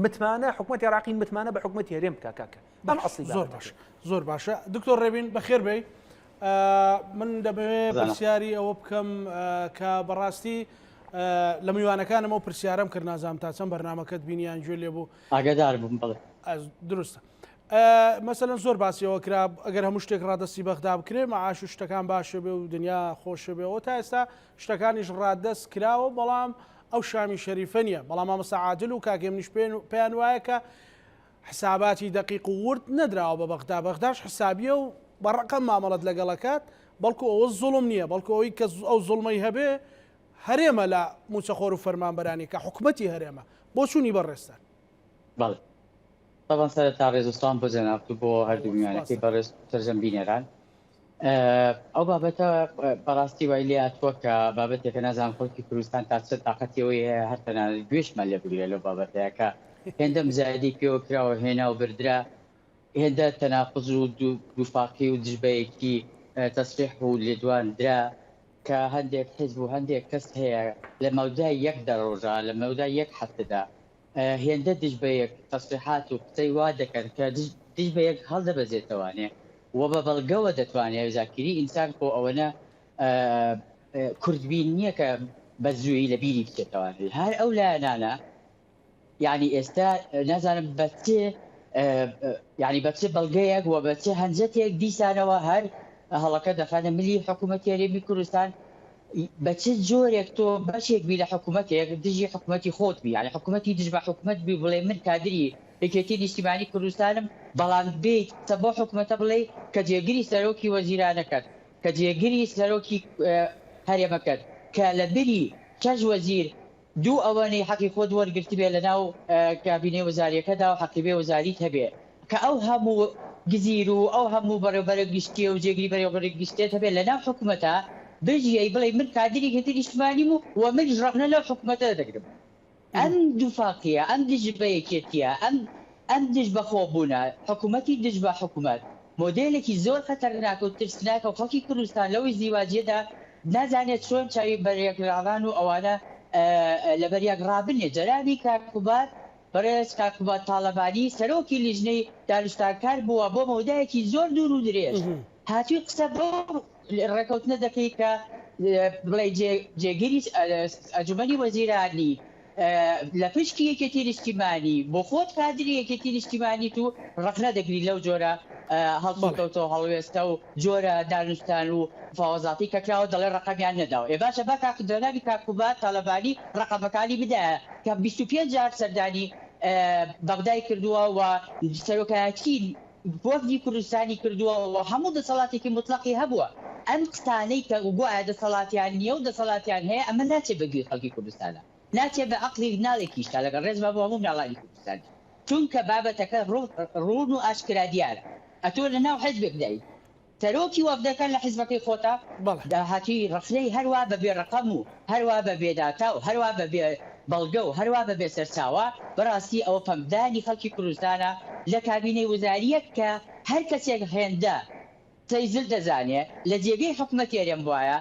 B: متمانە حکوومەتی عێراقی متمانە بە حکوومەتی هەرێم بکا کاکە ئەم ئەسڵی
A: زۆر باش زۆر باشە دکتۆر ڕێبین بەخێر بێی من دەمەوێت پرسیاری ئەوە بکەم کە بەڕاستی لە میوانەکانم ئەو پرسیارم کرد نازانم تا چەند بەرنمەکەت بینیان گوێ لێ بوو
D: ئاگادار بووم بڵێ
A: دروستە مەسەلەن زۆر باسیەوە کرا ئەگەر هەموو شتێک ڕادستی بەغدا بکرێ معاش و شتەکان باشە بێ و دنیا خۆشە بێەوە تا ئێستا شتەکانیش ڕادەست کراوە بەڵام ئەو شامی شەریفە نییە بەڵام مامۆستا عادل و کاک هێمنیش پێیان وایە کە حساباتی دەقیق و ورد نەدراوە بە بەغدا، بەغداش حسابیە و بە ڕەقەم مامەڵەت لەگەڵ ئەکات، بەڵکو ئەوە زوڵم نیە، بەڵکو ئەوەی کە ئەو زوڵمەی هەبێ هەرێمە لە موچەخۆر و فەرمانبەرانی کە حکومەتی هەرێمە. بۆچونی بەڕێزتان.
D: بەڵێ تەبعەن سەرەتا ڕێز و سڵام بۆ جەنابت و بۆ هەردوو میوانەکەی بەڕێز و سەرجەم بینەران. ئەو بابەتە بەڕاستی وای لێ هاتووە کە بابەتێکە نازانم خەڵکی کوردستان تا چەند تاقەتی ئەوەی هەیە هەر تەنانەت گوێشمان لێ بگرێ لەو بابەتەیە کە هێندە مزایدەی پێوە کراوە هێنا و بردرا هێندە تەناقض و دووفاقی و دژبەیەکی تەسریح و لێدوان درا کە هەندێک حیزب و هەندێک کەس هەیە لە مەودای یەک دە ڕۆژە لە مەودای یەک هەفتەدا هێندە دژ بە یەک تەسریحات و قسەی وا دەکەن کە دژ بە یەک هەڵدەبەزێتەوانێ و بە بەڵگەوە دەتوانێ زاکیری ئینسان خۆ ئەوەنە کوردبین نییە کە بە زوویی لە بیری بچێتەوانێ هەر ئەو لایەنانە یعنی ئێستا نازانم بە چ یعنی بە چ بەڵگەیەک و بە چ هەنجەتێک دیسانەوە هەر هەڵەکە دەخەنە ملی حکوومەتی هەرێمی کوردستان بە چ جۆرێک تۆ بەشێک بی لە حکومەتێک دژی حکومەتی خۆت بی یانی حکومەتی دژ بە حکومەت بی و بڵێی من کادری یەکێتی نیشتیمانی کوردستانم بەڵام بێیت قسە بەو حکومەتە بڵێی کە جێگری سەرۆکی وەزیرانەکەت کە جێگری سەرۆکی هەرێمەکەت کە لە بری شەش وەزیر دوو ئەوەنەی حەقی خۆت وەرگرتبێ لەناو کابینەی وەزاریەکەدا و حەقیبەی وەزاریت هەبێ کە ئەو هەموو گزیر و ئەو هەموو بەڕێوبەرە گشتیە و جێگری بەرێوبەری گشتیەت هەبێ لەناو حکومەتا بژیەی بڵێی من کادری یەکێتی نیشتمانیم و وە منیش ڕەخنە لەو حکومەتە دەگرم ئەم دووفاقیە ئەم دژ بە یەکێتیە ئەم ئەم دژ بە خۆبوونە حکومەتی دژ بە حکومەت مۆدێلێکی زۆر خەتەرناکە و ترسناکە و خەڵکی کوردستان لەو ئیزدیواجیەدا نازانێت چۆن چاوی بەریەکلاڕان و ئەوانە لەبەریەک ڕابنێ جەنابی کاک قوباد بەڕێز کاک قوباد تاڵەبانی سەرۆکی لیژنەی دانوستانکار بووە بۆ مەودایەکی زۆر دوور و درێژ هاتووی قسە بەو ڕێکەوتنە دەکەی کە بڵێی جێگری ئەنجومەنی وەزیرانی لە پشکی یەکێتی نیشتیمانی بۆ خۆت کادری یەکێتی نیشتیمانیت و ڕەخنە دەگری لەو جۆرە. هەڵسوکەوتە و هەڵوێستە و جۆرە دانوستان و مفاوەزاتی کە کراوە دەڵێ ڕەقەمیان نەداوە. ئێ باشە با کاک جەنابی کاک قوباد تالەبانی ڕەقەمەکانی بدایە کە 25 جار سەردانی بەغدای کردووە و سەرۆکایەتی وەفدی کوردستانی کردووە و هەموو دەسەڵاتێکی موتڵەقی هەبووە. ئەم قسانەی کە گوایە دەسەڵاتیان نییە و دەسەڵاتیان هەیە ئەمە ناچێ بە گوێی خەڵکی کوردستانا. ناچێ بە عەقڵی مناڵێکیشتا لەگەڵ ڕێزما بۆ هەموو مناڵانی کوردستانیش. چونکە بابەتەکە ڕوون و ئاشکرا دیارە. ئەتۆ لە ناو حزبێکدای سەرۆکی وەفدەکە لە حزبەکەی خۆتە، داهاتووی ڕەخنەی هەروا بە بێ ڕەقەم و هەروا بە بێ داتا و هەروا بە بێ بەڵگە و هەروا بە بێ سەرچاوە، بەڕاستی ئەوە پەمپدانی خەڵکی کوردستانە لە کابینەی وزارییەک کە هەر کەسێک هێندە قسەی زل دەزانێ لە جێگەی حکومەتی هەرێم بوایە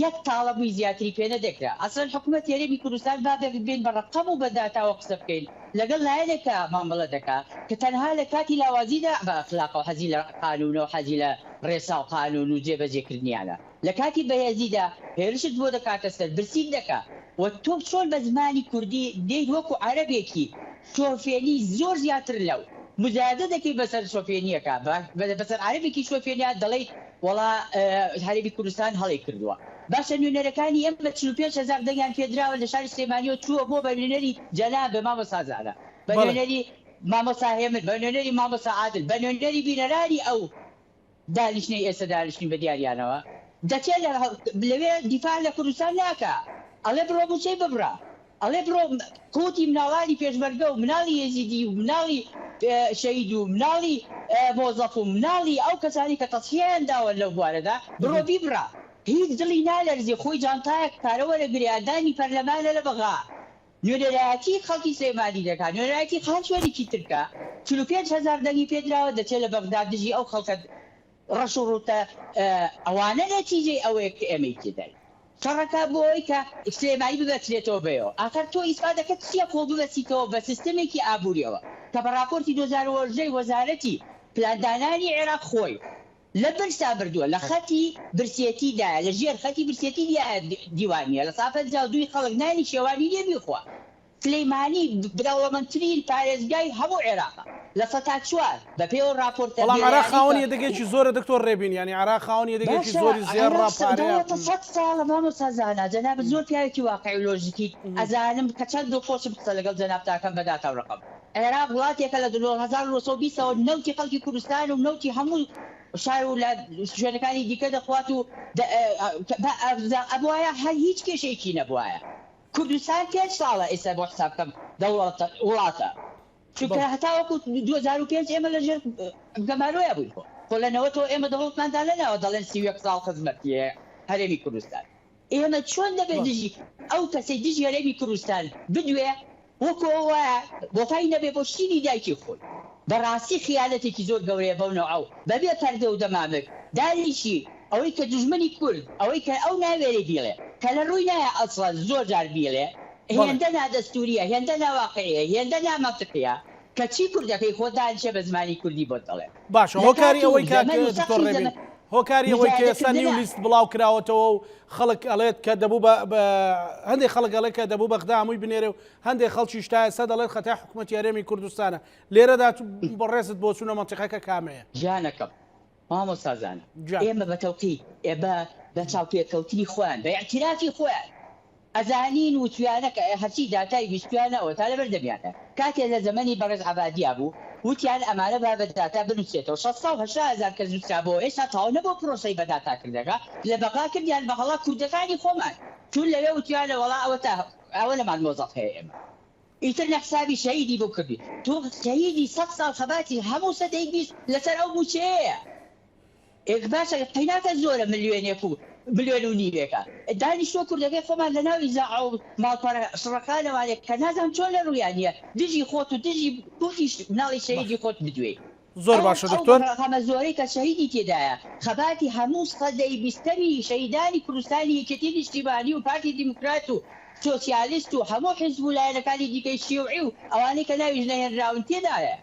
D: یەک تاڵە موی زیاتری پێ نەدەکرا ئەسڵەن حکومەتی هەرێمی کوردستان با بێین بە ڕەقەم و بە داتاوە قسە بکەین لەگەڵ لایەنێکا مامەڵە دەکا کە تەنها لە کاتی لاوازیدا بە ئەخلاقەو حەزی لە قانونەو حەزی لە ڕێساو قانون و جێبەجێ کردنیانە لە کاتی بەهێزیدا هێرشت بۆ دەکاتە سەر برسیت دەکا و تۆ چۆن بە زمانی کوردی دێیت وەکو عەرەبێکی شۆفێنی زۆر زیاتر لەو مزایەدە دەکەی بەسەر شۆفێنیەکە بەسەر عەرەبێکی شۆفێنیا دەڵێیت وەڵا هەرێمی کوردستان هەڵەی کردووە باشە نوێنەرەکانی ئێمە 45 هەزار دەنگیان پێدراوە لە شاری سلێمانیەوە چووە بۆ بە نوێنەری جەناب مامۆستا زانا بە نوێنەری مامۆستا هێمن بە نوێنەری مامۆستا عادل بە نوێنەری بینەرانی ئەو دانیشتنەی ئێستا دانیشتین بە دیاریانەوە دەچێ لەوێ دیفاع لە کوردستان ناکا ئەڵێ بڕۆ موچەی ببڕە ئەڵێ بڕۆ قوتی مناڵانی پێشمەرگە و مناڵی یەزیدی و مناڵی شەهید و مناڵی مۆزەف و مناڵی ئەو کەسانی کە تەزحیەیان داوە لەو بوارەدا بڕۆ بیبڕە هیچ دڵی نالەرزێ خۆی جانتایەک پارە وەرەگرێ ئەندامی پەرلەمانە لە بەغا نوێنەرایەتی خەڵکی سلێمانی دەکات، نوێنەرایەتی هەر شوێنێکی تر بکا، 45 هەزار دەنگی پێ دراوە، دەچێت لە بەغدا دژی ئەو خەڵکە ڕەش و ڕووتە، ئەوانە نەتیجەی ئەوەیە کە ئێمەی تێداین. شەڕەکە بۆ ئەوەی کە سلێمانی ببەسترێتەوە بەیەوە. ئاخر تۆ ئیسپاتەکەت چییە خۆ ببەستیتەوە بە سیستەمێکی ئابوورییەوە کە بە ڕاپۆرتی 2018 ی وەزارەتی پلاندانانی عێراق خۆی لە برسا بردووە، لە خەتی برسێتی دایە، لە ژێر خەتی برسێتی دیایە دیوانیە، لە سا 52 ی خەڵک نانی شێوانی نیە بیخوا. سلیمانی دەوڵەمەندترین پارێزگای هەموو عێراقە، لە سەتا چوار، بە پێی ئەو ڕاپۆرتە
A: بەڵام عێراق
D: بێلایەنەی
A: خاوەنی
D: کە
A: یەدەگێکی زۆرە دکتۆر ڕێبین، یانی عێراق خاوەنی یەدەگێکی
D: باشە
A: زۆری زێڕە،
D: عێراق
A: پارەیە.
D: دەوڵەتە سەد ساڵە مامۆستا زانا، جەنابت زۆر پیاوێکی واقعی و لۆژیکیت، ئەزانم کە چەند دڵخۆشم قسە لەگەڵ جەنابتا ئەکەم بە داتا و ڕەقەم. عێراق وڵاتێکە لە 1920 ەوە نەوتی خەڵکی کوردستان و نەوتی هەموو شار و لە شوێنەکانی دیکە دەخوات و ئەبوایە هەر هیچ کێشەیەکی نەبوایە. کوردستان پێنج ساڵە ئێستا بۆ حساب کەم دەوڵەتە وڵاتە چونکە هەتاوەکو 2005 ئێمە لەژێر گەمارۆیا بووین خۆ خۆ لە نەوەتەوە ئێمە دەوڵەتمان دانەناوە دەڵێن 31 ساڵ خزمەتی هەرێمی کوردستان ئێمە چۆن دەبێت دژی ئەو کەسەی دژی هەرێمی کوردستان بدوێ وەکو ئەو وایە وەفای نەبێ بۆ شیری دایکی خۆی. بەڕاستی خیانەتێکی زۆر گەورەیە بەو نەوعە و بەبێ پەردە و دەمامک دانیشی ئەوەی کە دوژمنی کورد ئەوەی کە ئەو ناوێرێ بیڵێ کە لە ڕووی نایە ئەسڵەن زۆر جار بیڵێ هێندە نادەستوریە هێندە ناواقعیە هێندە نامەنتقیە کە چی کوردەکەی خۆت دانیشە بە زمانی کوردی بۆت دەڵێ
A: باشە
D: لە
A: هۆکاری
D: کات و
A: ئەوەی کاک
D: زەمەن و
A: دکتۆر
D: سەختی
A: ڕێبین
D: زەمەن
A: هۆکاری ئەوەی کە ئێستا نیو
D: مجاهدەکردنە.
A: لیست بڵاو کراوەتەوە و خەڵک ئەڵێت کە دەبوو بە هەندێک خەڵک ئەڵێت کە دەبوو بەغدا هەمووی بنێرێ و هەندێک خەڵکیش تا ئێستا دەڵێت خەتای حکوومەتی هەرێمی کوردستانە لێرەدا بەڕێزت بۆچوونە مەنتیقەکە کامەیە؟
D: گیانەکەم مامۆستا زانا
A: گیان.
D: ئێمە بە تەوقیت ئێ بە بە چاوپێکەوتنی خۆیان بە ئیعتیرافی خۆیان ئەزانین وتویانە کە هەرچی داتای ویستویانە ئەوەتا لەبەر دەمیانە کاتێ لە زەمەنی بەڕێز عەبادیا بوو وتیان ئەمانە با بە داتا بنوسرێتەوە 680 هەزار کەس نوسرابۆوە ئێستا تەواو نەبووە پرۆسەی بە داتا کردنەکە لە بەغا کردیان بە هەڵە کوردەکانی خۆمان چون لەوێ وتویانە وەڵا ئەوەتا ئەوە لەمان مۆزەف هەیە ئێمە ئیتر نە حسابی شەهیدی بۆ کردوی تۆ شەهیدی سەد ساڵ خەباتی هەموو سەدەی 20 لەسەر ئەو موچەیەیە ئێ باشە قەیناکە زۆرە ملیۆنێک و ملیۆن و نیوێکە دانیشتوە کوردەکەی خۆمان لەناو ئیزاعە و ماڵپەڕە شڕەکانەوانێ کە نازانم چۆن لە ڕویان نیە دژی خۆت و دژی کوردی مناڵی شەهیدی خۆت بدوێی
A: زۆر
D: ئەو
A: باشە
D: ئەو
A: دکتۆر.
D: ڕەقەمە زۆرەی کە شەهیدی تێدایە خەباتی هەموو سەدەی بیستەمی شەهیدانی کوردستانی یەکێتی نیشتیمانی و پارتی دیموکرات و سۆسیالیست و هەموو حیزب و لایەنەکانی دیکەی شیوعی و ئەوانەی کە ناویش نەهێنراون تێدایە.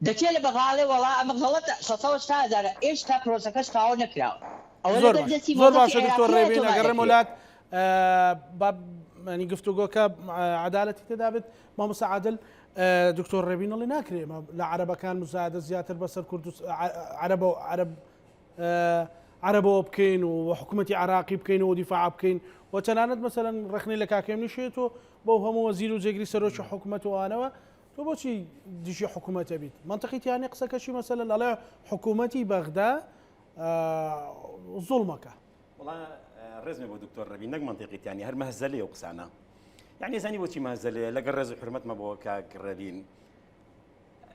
D: دەچێ لە بەغاڵێ وەڵا ئەمە غەڵەتە 680 هەزارە ئێشتا پرۆسەکەش تەواو نەکراوە ئەوە
A: زۆر
D: لەبەر
A: باش
D: دەستی
A: زۆر
D: مۆزەفی
A: باشە دکتۆر
D: عێراقیایە
A: ڕێبین
D: تۆمار
A: ئەگەڕێمەوە
D: دەکرێ.
A: لات با ینی گفتوگۆکە عەدالەتی تێدا بێت مامۆستا عادل. دکتۆر ڕێبین ئەڵێ ناکرێ ئێمە لە عەرەبەکان مزایدە زیاتر بەسەر کوردست عەرەبە عەرەب عەرەبەوە بکەین و حکوومەتی عراقی بکەین و دیفاع بکەین و تەنانەت مەسەلەن ڕخنەی لە کاکەم نیشێت و بەو هەموو وەزیر و جێگری سەرۆکی حکوومەت و ئەوانەوە تۆ بۆچی دژی حکوومەتە بیت منطقی تیانە قسەکەشی مەسەلەن ئەڵێ حکوومەتی بەغدا زوڵمەکە
C: وڵا ڕێزمێ بۆ دکتۆر ڕەبی نەک منطقی تیانی هەر مەهزەلەیە و قسانە یعنی زانی بۆچی مەهزەلەیە لەگەڵ ڕێز و حرمەتمە بۆ کاک ڕەبین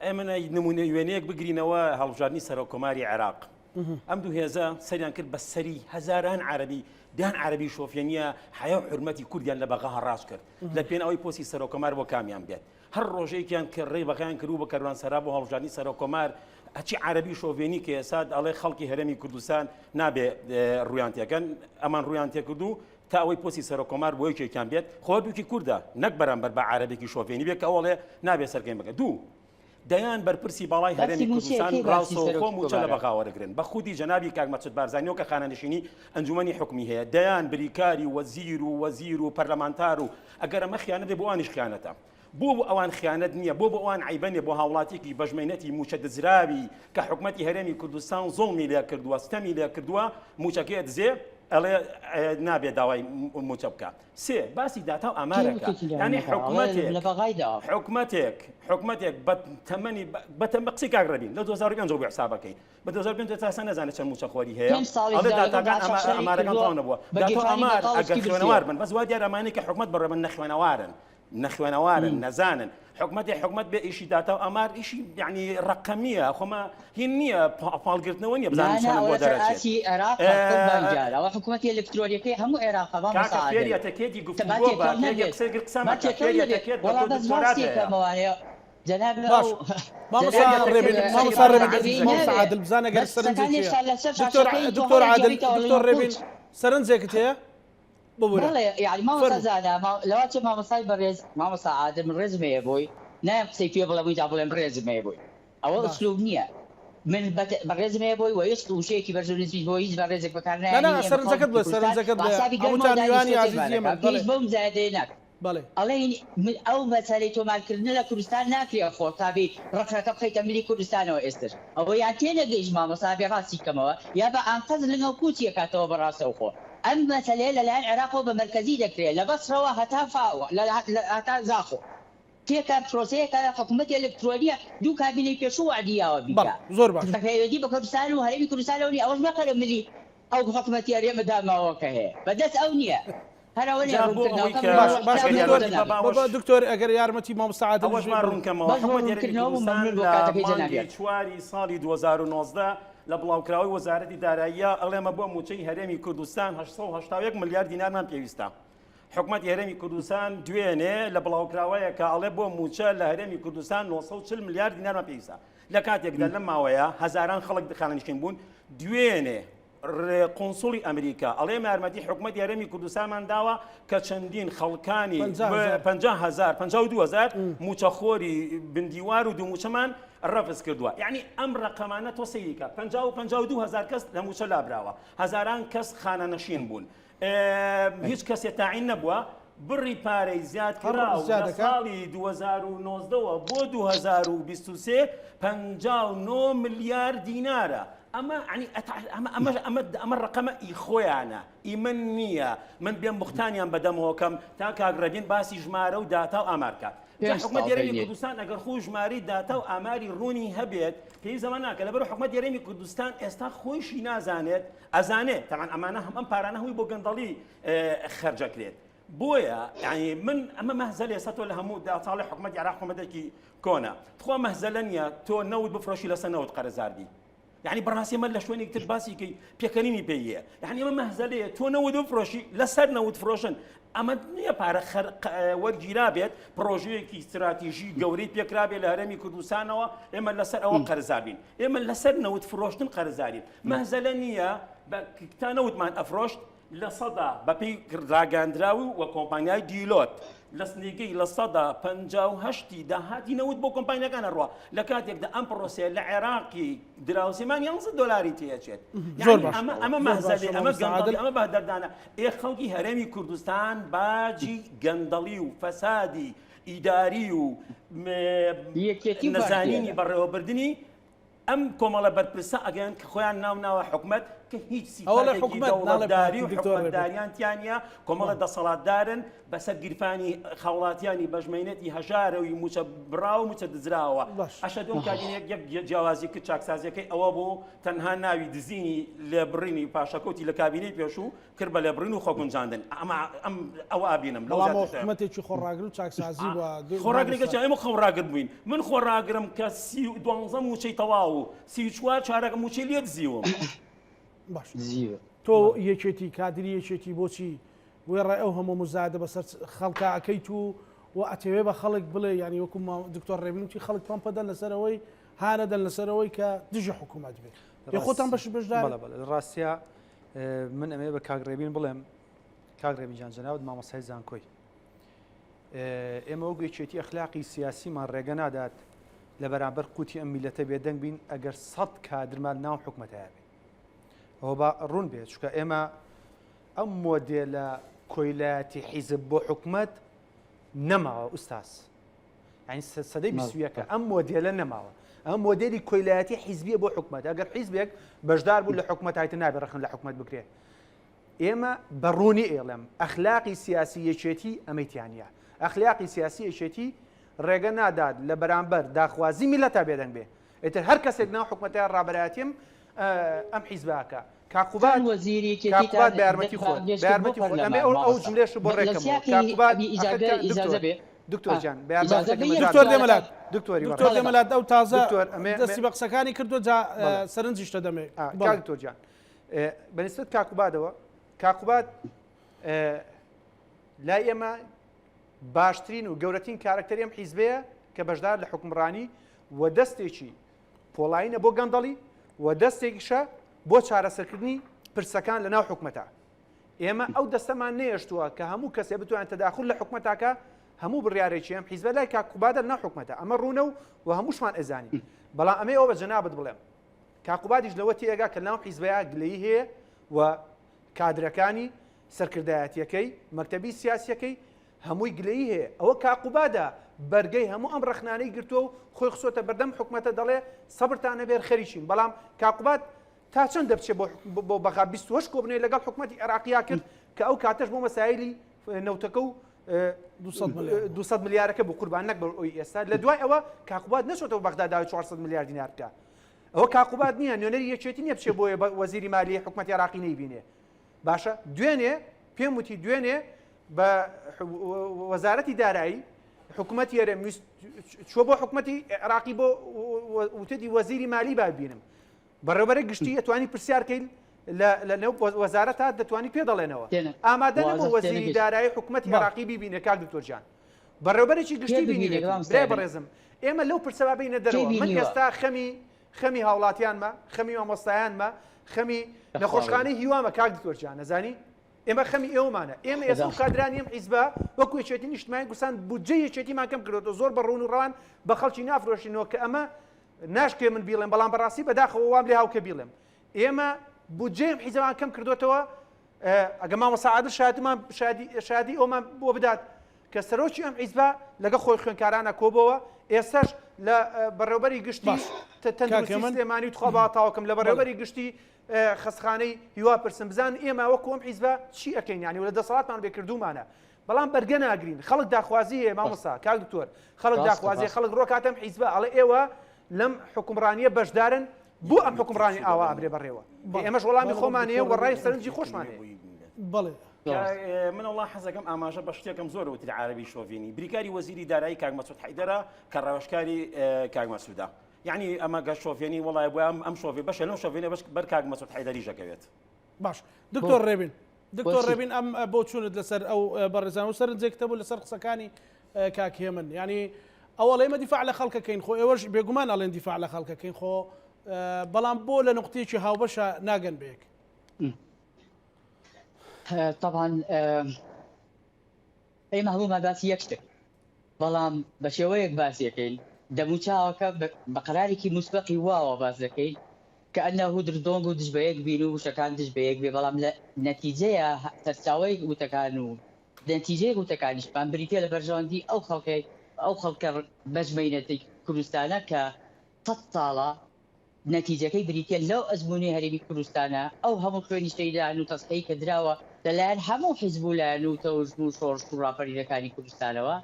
C: ئێمە نمونە وێنەیەک بگرینەوە هەڵبژاردنی سەرۆک کۆماری عێراق ئەم دوو هێزە سەریان کرد بە سەری هەزاران عەربی دیان عەربی شۆفێنیە حیا و حرمەتی کوردیان لە بەغا هەڕاج کرد لە پێن ئەوەی پۆستی سەرۆک کۆمار بۆ کامیان بێت هەر ڕۆژێکیان کە ڕێی بەغایان کردو بە کەروان سەرا بۆ هەڵبژاردنی سەرۆک کۆمار هەچی عەربی شۆڤێنی کە ئێستا ئەڵێ خەڵکی هەرێمی کوردستان نابێ ڕویان تێکەن ئەمان ڕویان تێکردو تا ئەوەی پۆستی سەرۆک کۆمار بۆ یەکێکیان بێت خۆ دووکی کوردە نەک بەرامبەر بە عەرەبێکی شۆڤێنی بێت کە ئەوەڵێ نابێ سەرکەین بکە دوو دەیان بەرپرسی باڵای هەرێمی کوردستان ڕاستەوخۆ مووچە لە بەغا وەرەگرن بە خودی جەنابی کاک مەسعود بارزانیەوە کە خانەنشینی ئەنجومەنی حکومی هەیە دەیان بریکاری وەزیر و وەزیر و پەرلەمانتار و ئەگەر ئەمە خیانەت بێ بۆ ئەوانیش خیانەتە بۆ بۆ ئەوان خیانەت نییە بۆ بۆ ئەوان عیبە نیە بۆ هاوڵاتیەکی بەژمەینەتی مووچە دزراوی کە حکومەتی هەرێمی کوردستان زوڵمی لێ کردووە ستەمی لێ کردووە مووچەکەی ئەدزێ ئەڵێ نابێ داوای مووچە بکە سێ باسی داتا و ئامارەکە یعنی حکومەتێک حکومەتێک حکومەتێک بە تەمەنی بەتەم بە قسەی کاک ڕەبین لە 2005 بۆ حسابەکەی بە 2005 تا ئێستا نەزانێت چەند مووچەخۆری هەیە ئەڵێ داتاکان ئامارەکان تەواو نەبووە داتا و ئامار ئەگەر خوێنەوار بن بەس وا دیارە ئەمانەی کە حکومەت بەڕێوەبەن نەخوێنەوارن نەخوێنەوارن نەزانن حکومەتی حکومەت بێ ئیشی داتا و ئامار ئیشی یعنی ڕقەمیە خۆمە هین نییە پاڵگرتنەوە نییە بزانم چۆنم بۆ دەرەچێت
D: ئەوە حکوومەتی ئەلکترۆنیەکەی هەموو عێراق
C: کاکە فێری ئەتەکێتی گفتوگۆ بە تێکێ قسەی کرد قسە مەکە فێری ئەتەکێت بە تۆ دکتۆرات هەیە.
A: باش مامۆستا ڕێبین مامۆستا ڕێبین مامۆستا عادل بزانە گەر سەرنجێکی هەیە دکتۆر دکتۆر عادل دکتۆر ڕێبین سەرنجێکت هەیە ببورە
D: بەڵێ یعنی مامۆستا
A: فەرموو.
D: زانا ما- لەوانچێ مامۆستای بەڕێز مامۆستا عادل من ڕێزم هەیە بۆی نایەم قسەی پێ بڵێم و ئینجا بڵێم ڕێزم هەیە بۆی ئەوە
A: باش.
D: ئسلوب نییە من بەت- بە ڕێزم هەیە بۆی و هیچ وشەیەکی بەرز و نزمیش بۆ هیچ بەڕێزێک بەکار
A: نا نا
D: نایەنین ئێمە
A: سەرنجەکەت
D: خەڵکی
A: بڵێ
D: کوردستان
A: سەرنجەکەت
D: بە
A: بڵێ
D: حسابی گەرمەوە
A: هەمووتان میوانی
D: دانیشتووە
A: ئازیزی
D: تێکمان
A: ئێمەن
D: ئەکا
A: بەڵێ
D: پێویست بەو مزایەدەیە ناکا
A: بەڵێ.
D: ئەڵێین من ئەو مەسەلەی تۆمارکردنە لە کوردستان ناکرێ خۆ تا بێی ڕەخنەکە بخەیتە ملی کوردستانەوە ئێستش ئەوە یان تێنەگەیشت مامۆستا بێ ڕاستی کەمەوە یا بە ئانقەست لنگەو پووچی ئەکاتەوە بە ڕاستەوخۆ ئەم مەسەلەیە لەلایەن عێراقەوە بە مەرکەزی دەکرێ لە بەسرەوە هەتا فاو هەتا زاخۆ تێکە پرۆسەیەکە حکوومەتی ئەلکترۆنیە دوو کابینەی پێشوو وەعدی یاوە
A: بەڵێ
D: بیکا
A: زۆر باش.
D: پەیوەندی بە کوردستان و هەرێمی کوردستانەوە نیە ئەوەش مەخەرە ملی ئەو حکومەتی هەرێمە داماوە کە هەیە بە دەست ئەو نیە هەر ئەوە نیە
C: جا بۆ ئەوەی
D: ڕوونکردنەوەکەم
C: کە
A: باش
D: لەگەڵ
A: باش
D: قسەی
C: ئەگەر
A: دکتۆر
C: یارمەتی بە
D: جەنابت.
C: باوەش
A: بابا دکتۆر ئەگەر یارمەتی مامۆستا عادل
C: ئەوەش
A: بژێ
C: ما
A: بڵێ.
C: ڕوونکەمەوە
D: بەس بۆ
C: حکومەتی هەرێمی
D: ڕوونکردنەوە بوو
C: کوردستان
D: مەمنون بۆ
C: لە
D: کاتەکەی
C: مانگی
D: جەنابیان.
C: چواری ساڵی 2019 لە بڵاوکراوەی وەزارەتی داراییە ئەڵێمە بۆ مووچەی هەرێمی کوردستان 881 ملیار دینارمان پێویستە حکومەتی هەرێمی کوردستان دوێنێ لە بڵاوکراوەیەکە ئەڵێ بۆ مووچە لە هەرێمی کوردستان 940 ملیار دینارمان پێویستە لە کاتێکدا لەم ماوەیە هەزاران خەڵک خانەنشین بوون دوێنێ قونسوڵی ئەمریکا ئەڵێ یارمەتی حکومەتی هەرێمی کوردستانمان داوە کە چەندین خەڵکانی 50 هزار 52 هزار موچەخۆری بندیوار و دوو موچەمان ڕەفز کردووە یعنی ئەم ڕقەمانە تۆ سەیریکە 50 52 هزار کەس لە موچە لابراوە هەزاران کەس خانەنشین بوون هیچ کەسێ تاعین نەبووە بڕی پارەی زیادکراو لە ساڵی 2019ەوە بۆ 2023 59 ملیار دینارە ئەمە عنی ئەمە ئەمە ئەمە ئەمە ڕقەمە ئی خۆیانە ئی من نییە من بێم بوختانیان بەدەمەوەکەم تا کاک ڕێبین باسی ژمارە و داتا و ئامار کات جا حکومەت هەرێمی کوردستان ئەگەر خۆ ژمارەی داتا و ئاماری ڕوونی هەبێت پێویست ئەمە ناکە لەبەر حکومەت هەرێمی کوردستان ئێستا خۆیشی نازانێت ئەزانێ تەبعەن ئەمانە هەم ئەم پارانە هەمووی بۆ گەندەڵی خەرجەکرێت بۆیە یعنی من ئەمە مەهزەلێ سە تۆ لە هەموو داچاڵی حکومەتی عێراق حکومەتێکی کۆنە تخوا مەهزەلە نییە تۆ نەوت بفرۆشی لەسەر نەوت قەرزار بی یعنی بەڕاستی ئەمە لە شوێنێک تر باسی کەی پێکەنینی پێیە یعنی ئەمە مەهزەلەیە تۆ نەوت بفرۆشی لەسەر نەوت فرۆشن ئەمە نییە پارە وەرگیرا بێت پرۆژەیەکی استراتیژی گەورەی پێکرابێت لە هەرێمی کوردستانەوە ئێمە لەسەر ئەوە قەرزار بین ئێمە لەسەر نەوت فرۆشتن قەرزارین مەهزەلە نییە تا نەوتمان ئەفرۆشت. لە سەدا بەپێی ڕاگەیاندراوی و کۆمپانیای دیلۆت لە سنیگەی 58% ی داهاتی نەوت بۆ کۆمپانیاکان ئەڕوا لە کاتێکدا ئەم پرۆسەیە لە عێراقی دراوسێمان 11 دۆلاری تێچێت
A: زۆر باش
C: ئەمە ئەمە مەهزەلێ ئەمە گەندەڵی ئەمە بەهدەردانە ئێ خەڵکی هەرێمی کوردستان باجی گەندەڵی و فەسادی ئیداری و
D: یەکێتی و
C: نەزانینی
D: پارتییە.
C: بەڕێوەبردنی ئەم کۆمەڵە بەرپرسە ئەگەن کە خۆیان ناو ناوە حکومەت کە هیچ
A: ئەوە لە
C: سیفاتێکی
A: حکومەت ناڵێ
C: دەوڵەتداری
A: پارتی
C: و
A: دکتۆر ڕێبەر.
C: حکومەتداریان تیا نییە کۆمەڵە دەسەڵاتدارن بەسەر گیرفانی هاوڵاتیانی بەژمەینەتی هەژارەوی موچە بڕاو و موچە دزراوە
A: باش.
C: ئەشە دوم کابینەیەک یەک جیاوازی کرد چاکسازیەکەی ئەوە بوو تەنها ناوی دزینی لێبڕینی پاشەکەوتی لە کابینەی پێشوو کرد بە لێبڕین و خۆگونجاندن ئەمە ئەم ئەوە ئابینم لەو
A: بەڵام ئەو
C: زیاتر
A: حکومەتێکی خۆڕاگر و چاکسازی بووە
C: خۆڕاگرێکە چا ئێمە خۆڕاگر بووین من خۆڕاگرم کە 12 موچەی تەواو و 34 چارەکە موچەی لێ دزیوم
A: باش
D: دزیوە
A: تۆ یەکێتی کادری یەکێتی بۆچی وێڕای ئەو هەموو مزادە بەسەر خەڵکا ئەکەیت و و ئەتەوێ بە خەڵک بڵێ یانی وەکو دکتۆر ڕێبین وتی خەڵک پەمپەدەن لەسەر ئەوەی هانەدەن لەسەر ئەوەی کە دژی حکوومەت بێت خۆتان بەش بەشدار
B: بەڵێ بەڵێ ڕاستە من ئەمەوێ بە کاک ڕێبین بڵێم کاک ڕێبین جان جەنابت مامۆستای زانکۆی ئێمە وەک یەکێتی ئەخلاقی سیاسیمان ڕێگە نادات لە بەرامبەر قوتی ئەم میلەتە بێدەنگ بین ئەگەر سەد کادرمان ناو حکومەتایە بێ ئەوە با ڕوون بێت چونکە ئێمە ئەم مۆدێلە کۆیلایەتی حیزب بۆ حکومەت نەماوە ئوستاز یعنی سەدەی بیسویەکە ئەم مۆدێلە نەماوە ئەم مۆدێلی کۆیلایەتی حیزبیە بۆ حکومەت ئەگەر حیزبێک بەشدار بوو لە حکومەت هایتە نابێ ڕەخنە لە حکومەت بکرێ ئێمە بە ڕوونی ئێڵێم ئەخلاقی سیاسی یەکێتی ئەمەی تیانە ئەخلاقی سیاسی یەکێتی ڕێگە نادات لە بەرامبەر داخوازی میلەتا بێدەنگ بێ ئیتر هەر کەسێک ناو حکومەتە ڕابەرایەتیم ئەم حیزباکە کاک قوباد
D: چەند وەزیری
B: کاک
D: یەکێتیتان
B: قوباد بە یارمەتی خۆت
D: بانگهێشت
B: بە
D: کرد بۆ
B: یارمەتی خۆت ئەمێ
D: پەرلەمان
B: ئەو ئەو
D: مامۆستا
B: جملەش بۆ
D: لە
B: ڕێکەمەوە
D: سیاقی
B: کاک قوباد
D: ئەبی
B: ئەخر
D: ئیجازە
B: کە
D: ئیجازە
B: دکتۆر
D: بێ
B: دکتۆر
D: آه،
B: جان بە
D: ئیجازە
B: یارمەتەکە
D: بێ یەک
B: مەجال
A: دکتۆر
B: بدە
D: سوالەکان
A: دێمەلات
B: دکتۆری
A: دکتۆر
B: بەڕێز
D: بەڵێ بەڵێ
A: دێمەلات ئەو تازە
B: دکتۆر ئەمێ ئەمێ
A: دەستی بە قسەکانی کردو جا
B: بەڵێ
A: سەرنجیش دەدەمێ
B: آه،
A: بەڵێ
B: کاک دکتۆر جان بە نسبەت کاک قوبادەوە کاک قوباد لای ئێمە باشترین و گەورەترین کارەکتەری ئەم حیزبەیە کە بەشدار لە حکومڕانی و دەستێکی پۆڵایینە بۆ گەندەڵی و دەستێکیشە بۆ چارەسەرکردنی پرسەکان لە ناو حکومەتە. ئێمە ئەو دەستەمان نەیەشتووە کە هەموو کەسێ بتوانێت تەداخول لە حکومەتاکە هەموو بڕیارێکی ئەم حیزبە لای کاک قوبادە لەناو حکومەتە ئەمە ڕوونە و و هەمووشمان ئەزانین بەڵام ئەمەی ئەوە بە جەنابت بڵێم کاک قوبادیش لەوە تێئەگا کە لەناو حیزبەیا گلەیی هەیە و کادرەکانی سەرکردایەتیەکەی مەکتەبی سیاسیەکەی هەمووی گلەیی هەیە ئەوە کاک قوبادە بەرگەی هەموو ئەم ڕەخنانەی گرتووە و خۆی خسۆتە بەردەم حکومەتە دەڵێ سەبرتان هەبێ خەریکین بەڵام کاک قوباد تا چەند دەبچێ بۆ بۆ بەغا 28 کۆبنەوەی لەگەڵ حکومەتی عێراقیا کرد کە ئەو کاتەش بۆ مەسایلی نەوتەکە و 200 ملیارەکە بوو قوربان نەک بۆ ئەوی ئێستا لە دوای ئەوە کاک قوباد نەچۆتەوە بەغدا داوای 400 ملیار دینار بکە ئەوە کاک قوباد نییە نوێنەری یەکێتی نییە بچێ بۆیە وەزیری مالی حکومەتی عێراقی نەیبینێ باشە دوێنێ پێم وتی دوێنێ بە وەزارەتی دارایی حکوومەتی هەرێم چوە بۆ حکوومەتی عێراقی بۆ وتێتی وەزیری مالی با بینم بەڕێوبەرە گشتی ئەتوانی پرسیارکەین لە نێو وەزارەتا دەتوانی پێ دەڵێنەوە ئامادە نەبوو وەزیری دارایی حکوومەتی عێراقی ببینێ کاک دکتۆر جان بەڕێوبەرێکی گشتی بینیوێتی برای بەڕێزم ئێمە لەو پرسە با بینە دەرەوە من ئێستا خەمی خەمی هاوڵاتیانمە خەمی مامۆستایانمە خەمی نەخۆشخانەی هیوامە کاک دکتۆر جان نەزانی ئێمە خەمی ئێوەمانە ئێمە ئێستا و کادرانی ئەم حیزبە وەکو یەکێتی نیشتمانی کوردستان بودجەی یەکێتیمان کەم کردوەوە زۆر بە ڕوون و ڕەوان بە خەڵکی نافرۆشینەوە کە ئەمە ناشکرێ من بیڵێم بەڵام بەڕاستی بەداخەوە وام لێ هاو کە بیڵێم ئێمە بودجەی ئەم حیزبمان کەم کردوێتەوە ئەگە مامۆستا عادل شایەتمان شادی شادی ئەومان بۆ بدات کە سەرۆکی ئەم حیزبە لەگە خۆی خوێنکارانە کۆبەوە ئێستاش لە بەڕێوبەری گشتی تەندروستی سلێمانی و تخوا با تاوکم لە بەڕێوبەری گشتی خەستخانەی هیوا پرسم بزان ئێمە وەکو ئەم حیزبە چی ئەکەین یانی و لە دەسەڵاتمان بێ کردومانە بەڵام بەرگە ناگرین خەڵک داخوازی هەیە مامۆستا کاک دکتۆر خەڵک داخوازی خەڵک ڕۆکاتەم حیزبە ئەڵێ ئێوە لەم حکومڕانیە بەشدارن بۆ ئەم حکومڕانی ئاوا ئەبرێ بەڕێوە ئێمەش وەڵامی خۆمان هەیە و ڕای سەرنجی خۆشمان هەیە
A: بەڵێ
C: من وڵا حەزەکەم ئاماژە بە شتێکم زۆر وتری عربی شۆڤینی بریکاری وەزیری دارایی کاک مەسعود حەیدەرە کە ڕاوێژکاری کاک مەسعودە یعنی ئەمە گە شۆفێنی وڵای بۆ ئەم ئەم شۆفێ بەشە لەو شۆفێنە بەش بەر کاک مەسعود حەیدەریش دەکەوێت.
A: باش دکتۆر ڕێبین دکتۆر ڕێبین ئەم بۆچوونت لەسەر ئەو بەڕێزان و سەرنجێکتە بوو لەسەر قسەکانی کاک هێمن یعنی ئەوە ئێمە دیفاع لە خەڵکەکەین خۆ ئێوەش بێگومان ئەڵێن دیفاع لە خەڵکەکەین خۆ بەڵام بۆ لە نقطەیەکی هاوبەشە ناگەن بەیەک.
D: تەبعەن ئێمە هەموومان باسی یەک شتێک بەڵام بە شێوەیەک باسی ئەکەین دەموچاوەکە بە قەرارێکی موسبەقی واوە باس دەکەین کە ئەنەهو دردۆنگ و دژ بە یەک بین و وشەکان دژ بە یەک بێ بەڵام لە نەتیجەیە سەرچاوەی وتەکان و نەتیجەی وتەکانیشمان بریتیە لە بەرژەوەندی ئەو خەڵکەی ئەو خەڵکە بەجمەینەتی کوردستانە کە سەد ساڵە نەتیجەکەی بریتیە لەو ئەزموونەی هەرێمی کوردستانە، ئەو هەموو خوێنی شەهیدان و تەزحیەی کە دراوە لە لایەن هەموو حیزب و لایەن و تەوژم و شۆڕش و ڕاپەرینەکانی کوردستانەوە،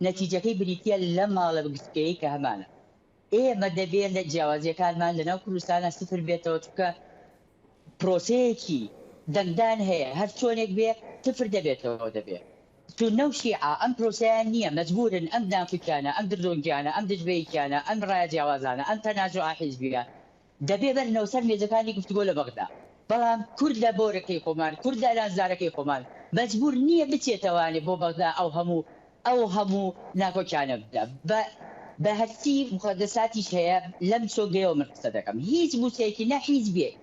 D: نەتیجەکەی بریتیە لەم ماڵە گسکەیەی کە هەمانە. ئێمە دەبێ لە جیاوازیەکانمان لە ناو کوردستانا سفر بێتەوە، چونکە پرۆسەیەکی دەنگدان هەیە هەر چۆنێک بێ سفر دەبێتەوە دەبێ سوننە و شیعە ئەم پرۆسەیان نییە مەجبورن ئەم ناکۆکیانە ئەم دردۆنگیانە ئەم دژبەیەکیانە ئەم ڕایە جیاوازانە ئەم تەنازوعە حیزبیە دەبێ بەرنەوە سەر مێزەکانی گفتوگۆ لە بەغدا بەڵام کورد لە بۆرەکەی خۆمان کورد لە لانزارەکەی خۆمان مەجبور نییە بچێتەوانێ بۆ بەغدا ئەو هەموو ئەو هەموو ناکۆکیانە بدا بە بە هەرچی موقەدەساتیش هەیە لەم سۆنگەیەوە من قسە دەکەم هیچ موچەیەکی نە حیزبێک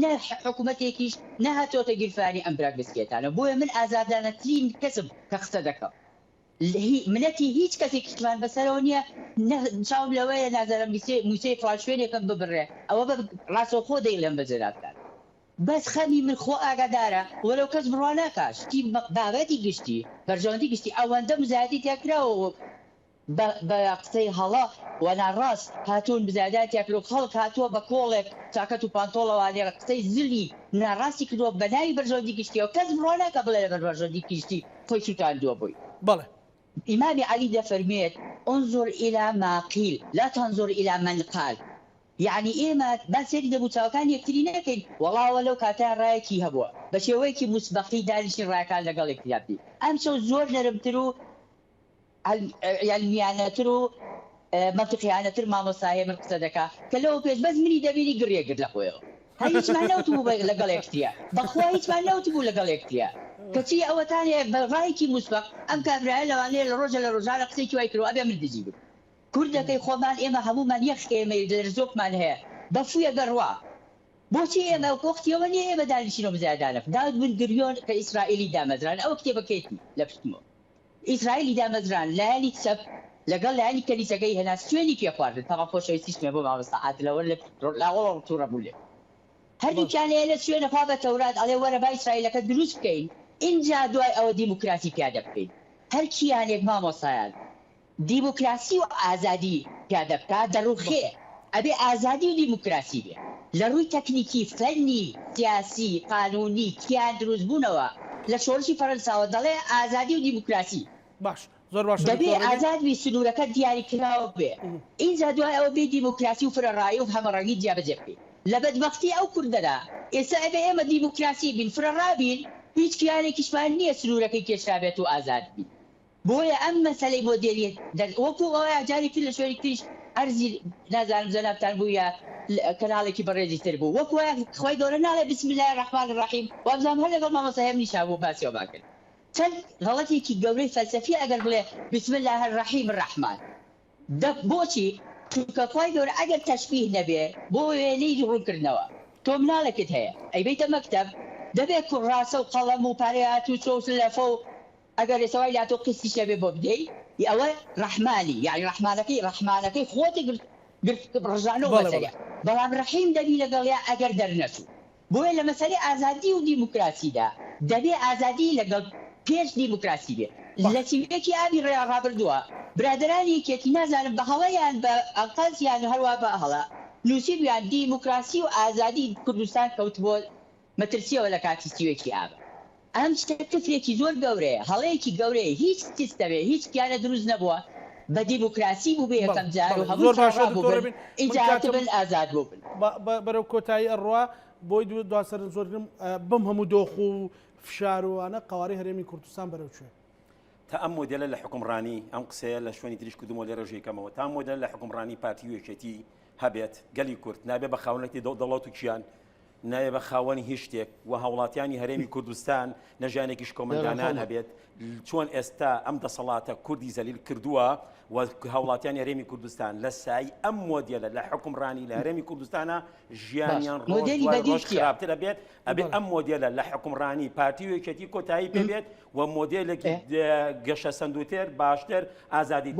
D: نە حکومەتێکیش نەهاتۆتە گیرفانی ئەم برا بسکێتانە بۆیە من ئازادانەترین کەسم کە قسە دەکەم منەتی هیچ کەسێکیشمان بەسەرەوە نییە نە چاوم لەوەیە نازانم موچەی فڵان شوێنێکم ببڕێ ئەوە بە ڕاستەوخۆ دەیڵێم بە جەنابتان بەس خەمی من خۆ ئاگادارە وەلەو کەس بڕوا ناکا شتی بابەتی گشتی بەرژەوەندی گشتی ئەوەندە مزایەدەی تیا کراوە و بە بە قسەی هەڵە و ناڕاست هاتوون مزایەدەیان تیا کردوە خەڵک هاتووە بە کۆڵێک چاکەت و پانتۆڵەوانێ قسەی زلی ناڕاستی کردوە بە ناوی بەرژەوەندی گشتیەوە کەس بڕوا ناکا بڵێ لەبەر بەرژەوەندی گشتی خۆی سوتاندوە بۆی.
A: بەڵێ.
D: ئیمامی عەلی دەفەرموێت، انظر الی ما قیل لا تنظر الی من قال، یەعنی ئێمە با سەیری دەموچاوەکانی یەکتری نەکەین، وەڵا ئەوە لەو کاتەیا ڕایەکی هەبووە، بە شێوەیەکی موسبەقی دانیشین ڕایەکان لەگەڵ یەکتریا بدەین، ئەمشەو زۆر نەرمتر و عیلمیانەتر و مەنتقیانەتر مامۆستا هێمن قسە دەکا کە لەوە پێش بەس منی دەبینی گڕیە گرت لە خۆیەوە. هەر هیچمان نەوتبوو بە لەگەڵ یەکتریا بەخوا هیچمان نەوتبوو لەگەڵ یەکتریا کەچی ئەوەتانێ بە ڕایەکی موسبەق ئەم کابرایە لەوانەیە لە ڕۆژە لە ڕۆژانە قسەیەکی وای کردوە ئەبێ من دژی بم کوردەکەی خۆمان ئێمە هەموومان یەک خێمەی لەرزۆکمان هەیە بە فویە گەڕوا بۆچی ئێمە وەختی ئەوە نیە ئێمە دانیشین و مزایدانە بکەین داود بن گریۆن کە ئیسرائیلی دامەزران ئەوە کتێبەکەیەتی لە پشتمەوە ئیسرائیلی دامەزران لایەنی چەپ لەگەڵ لایەنی کەنیسەکەی هێنا سوێنی پێ خواردن تەبعەن خۆشەویستیشم هەیە بۆ مامۆستا عادل ئەوە لە لاوەوە توڕە بوو لێم هەردووکیان لێ لە سوێنە خوا بە تەورات ئەڵێ وەرە با ئیسرائیلەکە دروست بکەین ئینجا دوای ئەوە دیموکراسی پیادە بکەین هەر کیانێک مامۆستایان دیموکراسی و ئازادی پیادە بکا دەڕوخێ ئەبێ ئازادی و دیموکراسی بێ لە ڕووی تەکنیکی فەنی سیاسی قانونی کیان دروست بوونەوە لە شۆڕشی فەرەنساوە دەڵێ ئازادی و دیموکراسی.
A: باش زۆر باشە
D: دەبێ
A: دکتۆر ڕێبین.
D: ئازاد بی سنوورەکە دیاری کراو بێ ئینجا دوای ئەوە بێی دیموکراسی و فرەڕایی و هەمەڕەنگی جیابەجێ بکەی لە بەدبەختی ئەو کوردەدا ئێستا ئەبێ ئێمە دیموکراسی بین فرەڕا بین هیچ کیانێکیشمان نییە سنوورەکەی کێشرابێت و ئازاد بین. بۆیە ئەم مەسەلەی مۆدێلی دەر وەکو ئەوەیە جارێکی تر لە شوێنێکی تریش عەرزی نازانم جەنابتان بوو یا کەناڵێکی بەڕێزی تر بوو وەکو وایە خوای گەورە ناڵێ بسم اللە الرحمن الرحیم وابزانم هەر لەگەڵ مامۆستا هێمنیشا بوو باسی ئەومان کرد چەند غەڵەتێکی گەورەی فەلسەفیە ئەگەر بڵێ بسم اللە الرحیم الرحمن دە بۆچی؟ چونکە خوای گەورە ئەگەر تەشبیه نەبێ بۆ وێنەی ڕوونکردنەوە تۆ مناڵێکت هەیە ئەیبەیتە مەکتەب دەبێ کوڕاسە و قەڵەم و پارەی هاتوچۆ و لەفە و ئەگەر ئێستا وای لاتۆ قیستیش نەبێ بۆ بدەی ئەوە ڕەحمانی یانی ڕەحمانەکەی ڕەحمانەکەی خۆت گرت گرت ڕژانەوە
A: بەڵێ
D: بەسەریا
A: بەڵێ.
D: بەڵام ڕەحیم دەبی لەگەڵیا ئەگەر دەرنەچوو بۆیە لە مەسەلەی ئازادی و دیموکراسیدا دەبێ ئازادی لەگەڵ پێش دیموکراسی بێ
A: باش.
D: لە 31 ئابی ڕێ ڕابردووە برادەرانی یەکێتی نازانم بە هەڵە یان بە ئەنقەست یان هەروا بە هەڵە نووسیبوویان دیموکراسی و ئازادی کوردستان کەوتبووە مەترسیەوە لە کاتی 31 ئابا. ئەم شتە کفرێکی زۆر گەورەیە، هەڵەیەکی گەورەیە، هیچ سیستەمێ، هیچ کیانە دروست نەبووە بە دیموکراسی بووبێ
A: بەڵێ
D: یەکەم جار و
A: بەڵێ
D: هەمووی
A: زۆر باشە
D: سەرەڕا
A: دکتۆر
D: بووبن
A: ڕێبین من
D: ئینجا
A: کاتم
D: هاتبن ئازاد بووبن.
A: بەرەو کۆتایی ئەڕوا بۆی دو دوا سەرنج زۆرگرم بەم هەموو دۆخ و فشار و ئانە قەوارەی هەرێمی کوردستان بەرەو کوێ؟
C: تا ئەم مۆدێلە لە حوکمڕانی، ئەم قسەیە لە شوێنی تریش کردوومەوە لێرەش یکەمەوە، تا ئەم مۆدێلە لە حوکمڕانی پارتی و یەکێتی هەبێت، گەلی کورد نابێ بە خاوەنێتی دەوڵەت و کیان. نابێ بە خاوەنی هیچ شتێک و هاوڵاتیانی هەرێمی کوردستان نە ژیانێکی شکۆمەندانان هەبێت چۆن ئێستا ئەم دەسەڵاتە کوردی زەلیل کردووە و هاوڵاتیانی هەرێمی کوردستان لە سای ئەم مۆدێلە لە حکومڕانی لە هەرێمی کوردستانە ژیانیان ڕۆژ خراپتر ئەبێت ئەبێ ئەم مۆدێلە لە حکومڕانی پارتی و یەکێتی کۆتایی پێبێت و مۆدێلێکی گەشەسەندووتر باشتر ئازادی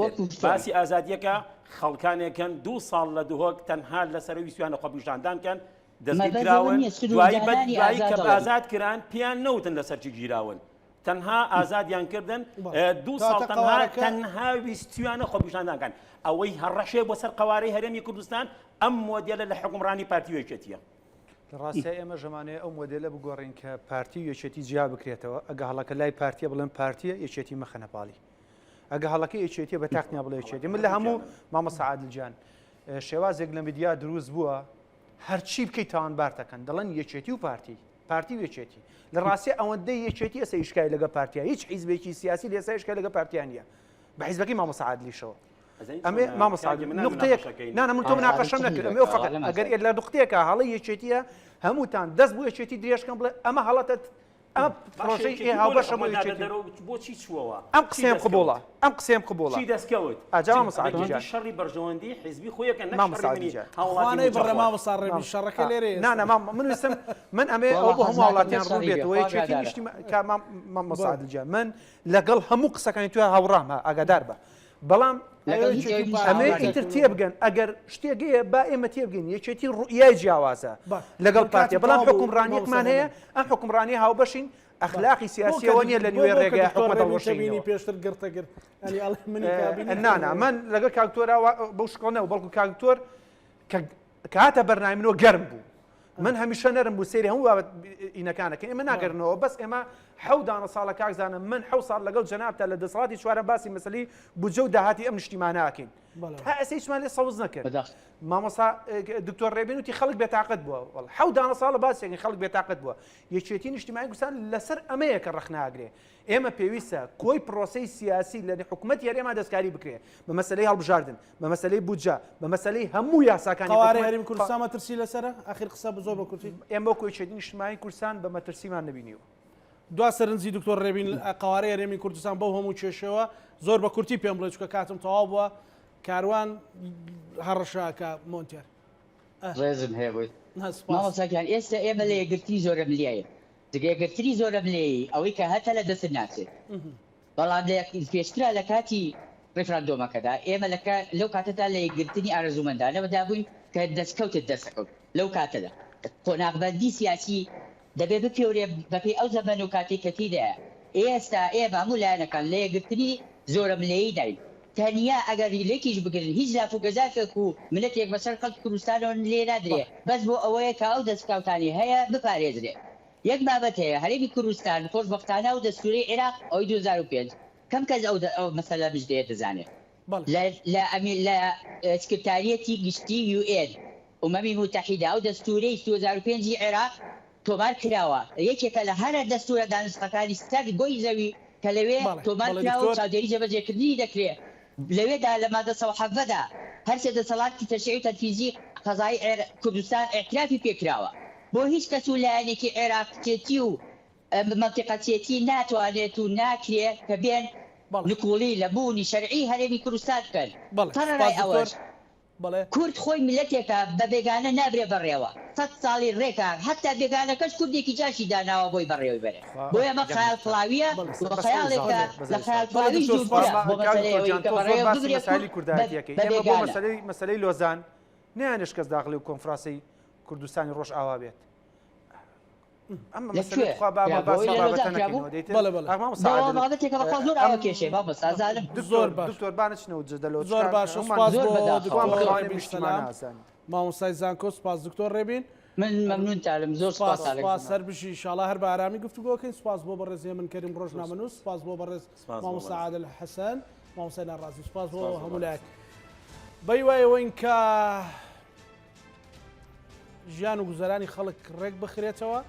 C: باسی ئازادیەکە خەڵکانێکن دوو ساڵ لە دهۆک تەنها لەسەر ویستیانە خۆپیشاندان کەن دەستگیرکراون دوایی بە دوایی کە ئازاد کران پێیان نەوتن لەسەر چی گیراون تەنها ئازادیان کردن دوو ساڵ تەنها تەنها ویستیانە خۆپیشاندان کەن ئەوەی هەڕەشەیە بۆ سەر قەوارەی هەرێمی کوردستان ئەم مۆدێلە لە حکومڕانی پارتی و یەکێتیە.
B: لە ڕاستیا ئێمە ژەمانەیە ئەو مۆدێلە بگۆڕین کە پارتی و یەکێتی جیا بکرێتەوە ئەگە هەڵەکە لای پارتیە بڵێن پارتیە یەکێتی مەخەنە پاڵی ئەگە هەڵەکە یەکێتیە بە تاقنیا بڵێ یەکێتی من لە هەموو مامۆستا عادل گیان شێوازێک لە میدیا دروست بووە هەرچی بکەیت تاوانبارت دەکەن دەڵێن یەکێتی و پارتی پارتی و یەکێتی لە ڕاستی ئەوەندەی یەکێتی ئێستا ئیشکای لەگە پارتیا هیچ حیزبێکی سیاسی لە ئێستا ئیشکای لەگە پارتیا نییە بە حیزبەکەی مامۆستا عادلیشەوە ئەمێ مامۆستا نقطەیەک نانە من تۆ مناقەشەم نەکرد ئەمێ فقط ئەگەر لە نقطەیەکە هەڵەی یەکێتیە هەمووتان دەست بۆ یەکێتی درێژکەم بڵێ ئەمە هەڵەتە ئەمە پرۆژەی ئێ هاوبەشە بۆ یەکێتی
C: بۆچی چووەوە؟
B: ئەم قسەیەم قبوڵە ئەم قسەیەم قبوڵە
C: چی دەستکەوت؟
B: ئاجا مامۆستا عادل گیان
C: شەڕی بەرژەوەندی حیزبی خۆیەکە نەک
B: مامۆستا
C: شەڕی
B: عادل
C: منی
B: گیان
C: هاوڵاتی
A: خوانەی بڕێ
C: مووچەخۆر.
A: مامۆستا ڕێبین شەڕەکە لێرەیە
B: نا
A: ئێستا.
B: نا مام من ویستم من ئەمێ
D: وەڵا
B: ئەوە بۆ
D: حەز
B: هەموو
D: ناکەم
B: هاوڵاتیان
D: لە
B: ڕوون
D: شەڕی بێ
B: بێتەوە
D: خوا
B: یەکێتی
D: ئاگادارە.
B: نیشتیمان کا مام مامۆستا
A: بەڵێ.
B: عادل گیان من لەگەڵ هەموو قسەکانی تۆ هاوڕام ها ئاگادار بە بەڵام
D: لەگەڵ هیچ
A: یەکێتی
D: ئەوی
A: و
B: ئەمێ
A: پارتی
B: ئیتر تێبگەن ئەگەر شتێک هەیە با ئێمە تێبگەین یەکێتی ڕوئیای جیاوازە
A: باش
B: لەگەڵ
A: من
B: پارتیە
A: کاتم
B: بەڵام
A: تەواو بوو
B: حوکمڕانیەکمان
A: مامۆستا
B: هەیە
A: هێمن.
B: ئەم حوکمڕانیە هاوبەشین ئەخلاقی
A: بۆ کە
B: سیاسیەوە نییە لە
A: بۆ
B: نیوەی
A: بۆ کە
B: ڕێگای
A: دکتۆر
B: حکومەت
A: ڕێبین تەبینی
B: هەڵوەشێنەوە
A: پێشتر گرتە گرت ئەنی ئەڵێ منی کابینی
B: نا نا من لەگەڵ کاک دکتۆرا بەو شکڵ نەبوو بەڵکو کاک دکتۆر کە کە هاتە بەرنامەی منەوە گەرم بوو من هەمیشە نەرم بوو سەیری هەموو بابەت ئینەکانەکەین ئێمە ناگەرنەوە بەس ئێمە حەو دانە ساڵە کاک زانە من حەو ساڵ لەگەڵ جەنابتا لە دەسەڵاتی چوارەم باسی مەسەلەی بودجە و داهاتی ئەم نیشتیمانە ئەکەین تا ئێستا هیچمان لێ سەوز نەکرد مامۆستا دکتۆر ڕێبین وتی خەڵک بێتاقەت بووە وەڵ حەو دانە ساڵە باسێکین خەڵک بێتاقەت بووە یەکێتی نیشتیمانی کوردستان لەسەر ئەمەیە کە ڕەخناگرێ ئێمە پێویستە کۆی پرۆسەی سیاسی لە حکوومەتی هەرێما دەستکاری بکرێ بە مەسلەی هەڵبژاردن بە مەسلەی بودجە بە مەسلەی هەموو یاساکانی
A: قەوارەی هەرێمی کوردستان مەترسی لەسەرە ئەخیر قسە زۆر بە کورتی
B: ئێمە وەکو یەکێتی نیشتمانی کوردستان بە مەترسیمان نەبینیوە.
A: دوا سەرنجی دکتۆر ڕێبین قەوارەی هەرێمی کوردستان بەو هەموو کێشەوە زۆر بە کورتی پێم بڵێ چونکە کاتم تەواو بووە کاروان هەڕەشەکە مۆنتێر
D: ڕێزم هەیە بۆی مامۆستا گیان ئێستا ئێمە لە یەکگرتنی زۆرەملیەین جگە یەکگرتنی زۆرەملێی ئەوەی کە هەتە لە دەستت ناچێت بەڵام لە پێشترا لە کاتی ڕیفراندۆمەکەدا ئێمە لە لەو کاتەدا لە یەکگرتنی ئارەزوومەندانەوەدا بووین کە دەستکەوتت دەستەکەوت لەو کاتەدا قۆناغبەندی سیاسی دەبێ بپێورێ بەپێی ئەو زەمەن و کاتەی کە تێیدایە. ئێستا ئێمە هەموو لایەنەکان لە یەکگرتنی زۆرەملێیداین. تەنیا ئەگەر لێکیش بگرن هیچ لاف و گەزافێک و منەتێک بەسەر خەڵکی کوردستانەوە لێ نادرێ، بەس بۆ ئەوەیە کە ئەو دەستکەوتانەی هەیە بپارێزرێ. یەک بابەت هەیە، هەرێمی کوردستان خۆشبەختانە ئەو دەستوورەی عێراق ئەوەی 2005 کەم کەس ئەو ئەو مەسەلە مژدەیە دەزانێ. لە لە لە سکرتاریەتی گشتی یوئێن، ئومەمی موتەحیدە، ئەو دەستوورەی 2005 ی عێراق تۆمار کراوە، یەکێکە لە هەرە دەستوورە دانسقەکانی سەر گۆی زەوی کە لەوێ تۆمار کراوە و چاودێری جێبەجێکردنی دەکرێ، لەوێدا لە مادە 117 دا هەرسێ دەسەڵاتی تەشریعی و تەنفیزی قەزایی کوردستان ئیعترافی پێکراوە. بۆ هیچ کەس و لایەنێکی عێراقچێتی و مەنتیقەچێتی ناتوانێت و ناکرێ کە بێن نکوڵی لە بوونی شەرعی هەرێمی کوردستان بکەن. سەرەڕای ئەوەش کورد خۆی میللەتێکە بە بێگانە نابرێ بەڕێوە، سەت ساڵی ڕێکە هەتا بێگانەکەش کوردێکی جاشی داناوە بۆی بەڕێوەی بەرێ. بۆیە ئەمە خەیاڵ پڵاوییە و خەیاڵێکە لە خەیاڵ پڵاویش دوورترە بۆ مەسەلەی ئەوەی کە بەڕێوە ببرێ کورد بە بێگانە.
B: مەسەلەی لۆزان نەیانێشت کەس داخلی کۆنفرانسی کوردستانی ڕۆژئاوا بێت. ئەم
D: لە
B: مەسەلە
D: کوێ
B: تخوا با
D: کرابوو؟
B: باسی
D: ئەوەی لە
B: بابەتە
D: لۆزان کرابوو؟
B: نەکەینەوە دەیتر
A: بەڵێ بەڵێ
B: ئاخ مامۆستا
D: بەوە
B: عادل
D: بابەتێکە بەخوا زۆر
B: ئەم
D: ئاوا کێشەیە مامۆستا ئەزانم.
A: زۆر
B: دکتۆر
A: باش
B: دکتۆر با نەچنەوە جەدەلەوە
A: زۆر
B: چکار
A: باشە
B: هەموومان
A: سوپاس
D: زۆر
A: بۆ
D: بەداخەوە
B: خوا
A: دکتۆر
D: زۆر.
B: بەخوانێ
A: ڕێبین
B: نیشتیمان
A: سەلام
B: نازانین.
A: مامۆستای زانکۆ سوپاس دکتۆر ڕێبین
D: من مەمنونتانم زۆر
A: سوپاس
D: سوپاس
A: سوپاس هەر بژی ئیشاڵا هەر بە ئارامی گفتوگۆکەین سوپاس بۆ بەڕێز هێمن کەریم ڕۆژنامەنووس سوپاس بۆ بەڕێز
C: سوپاس بۆ
A: مامۆستا
C: بەڕێز.
A: عادل حەسەن مامۆستای ناڕازی سوپاس بۆ
C: سوپاس بۆ
A: هەموو
C: بەڕێز.
A: لایەک بەیوای ئەوەین کە ژیان و گوزەرانی خەڵک ڕێک بخرێتەوە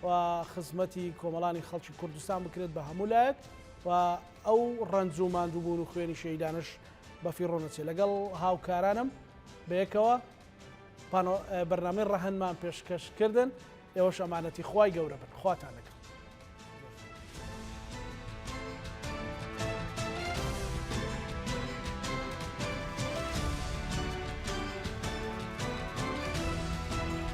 A: و خزمەتی کۆمەڵانی خەڵکی کوردستان بکرێت بە هەموو لایەک و ئەو ڕەنج و ماندووبوون و خوێنی شەیدانش بەفیڕۆ نەچێت لەگەڵ هاوکارانم بەیەکەوە بەرنامەی ڕەهەندمان پێشکەش کردن. ئێوەش ئەمانەتی خوای گەورە بن. خواتان لەگەڵ.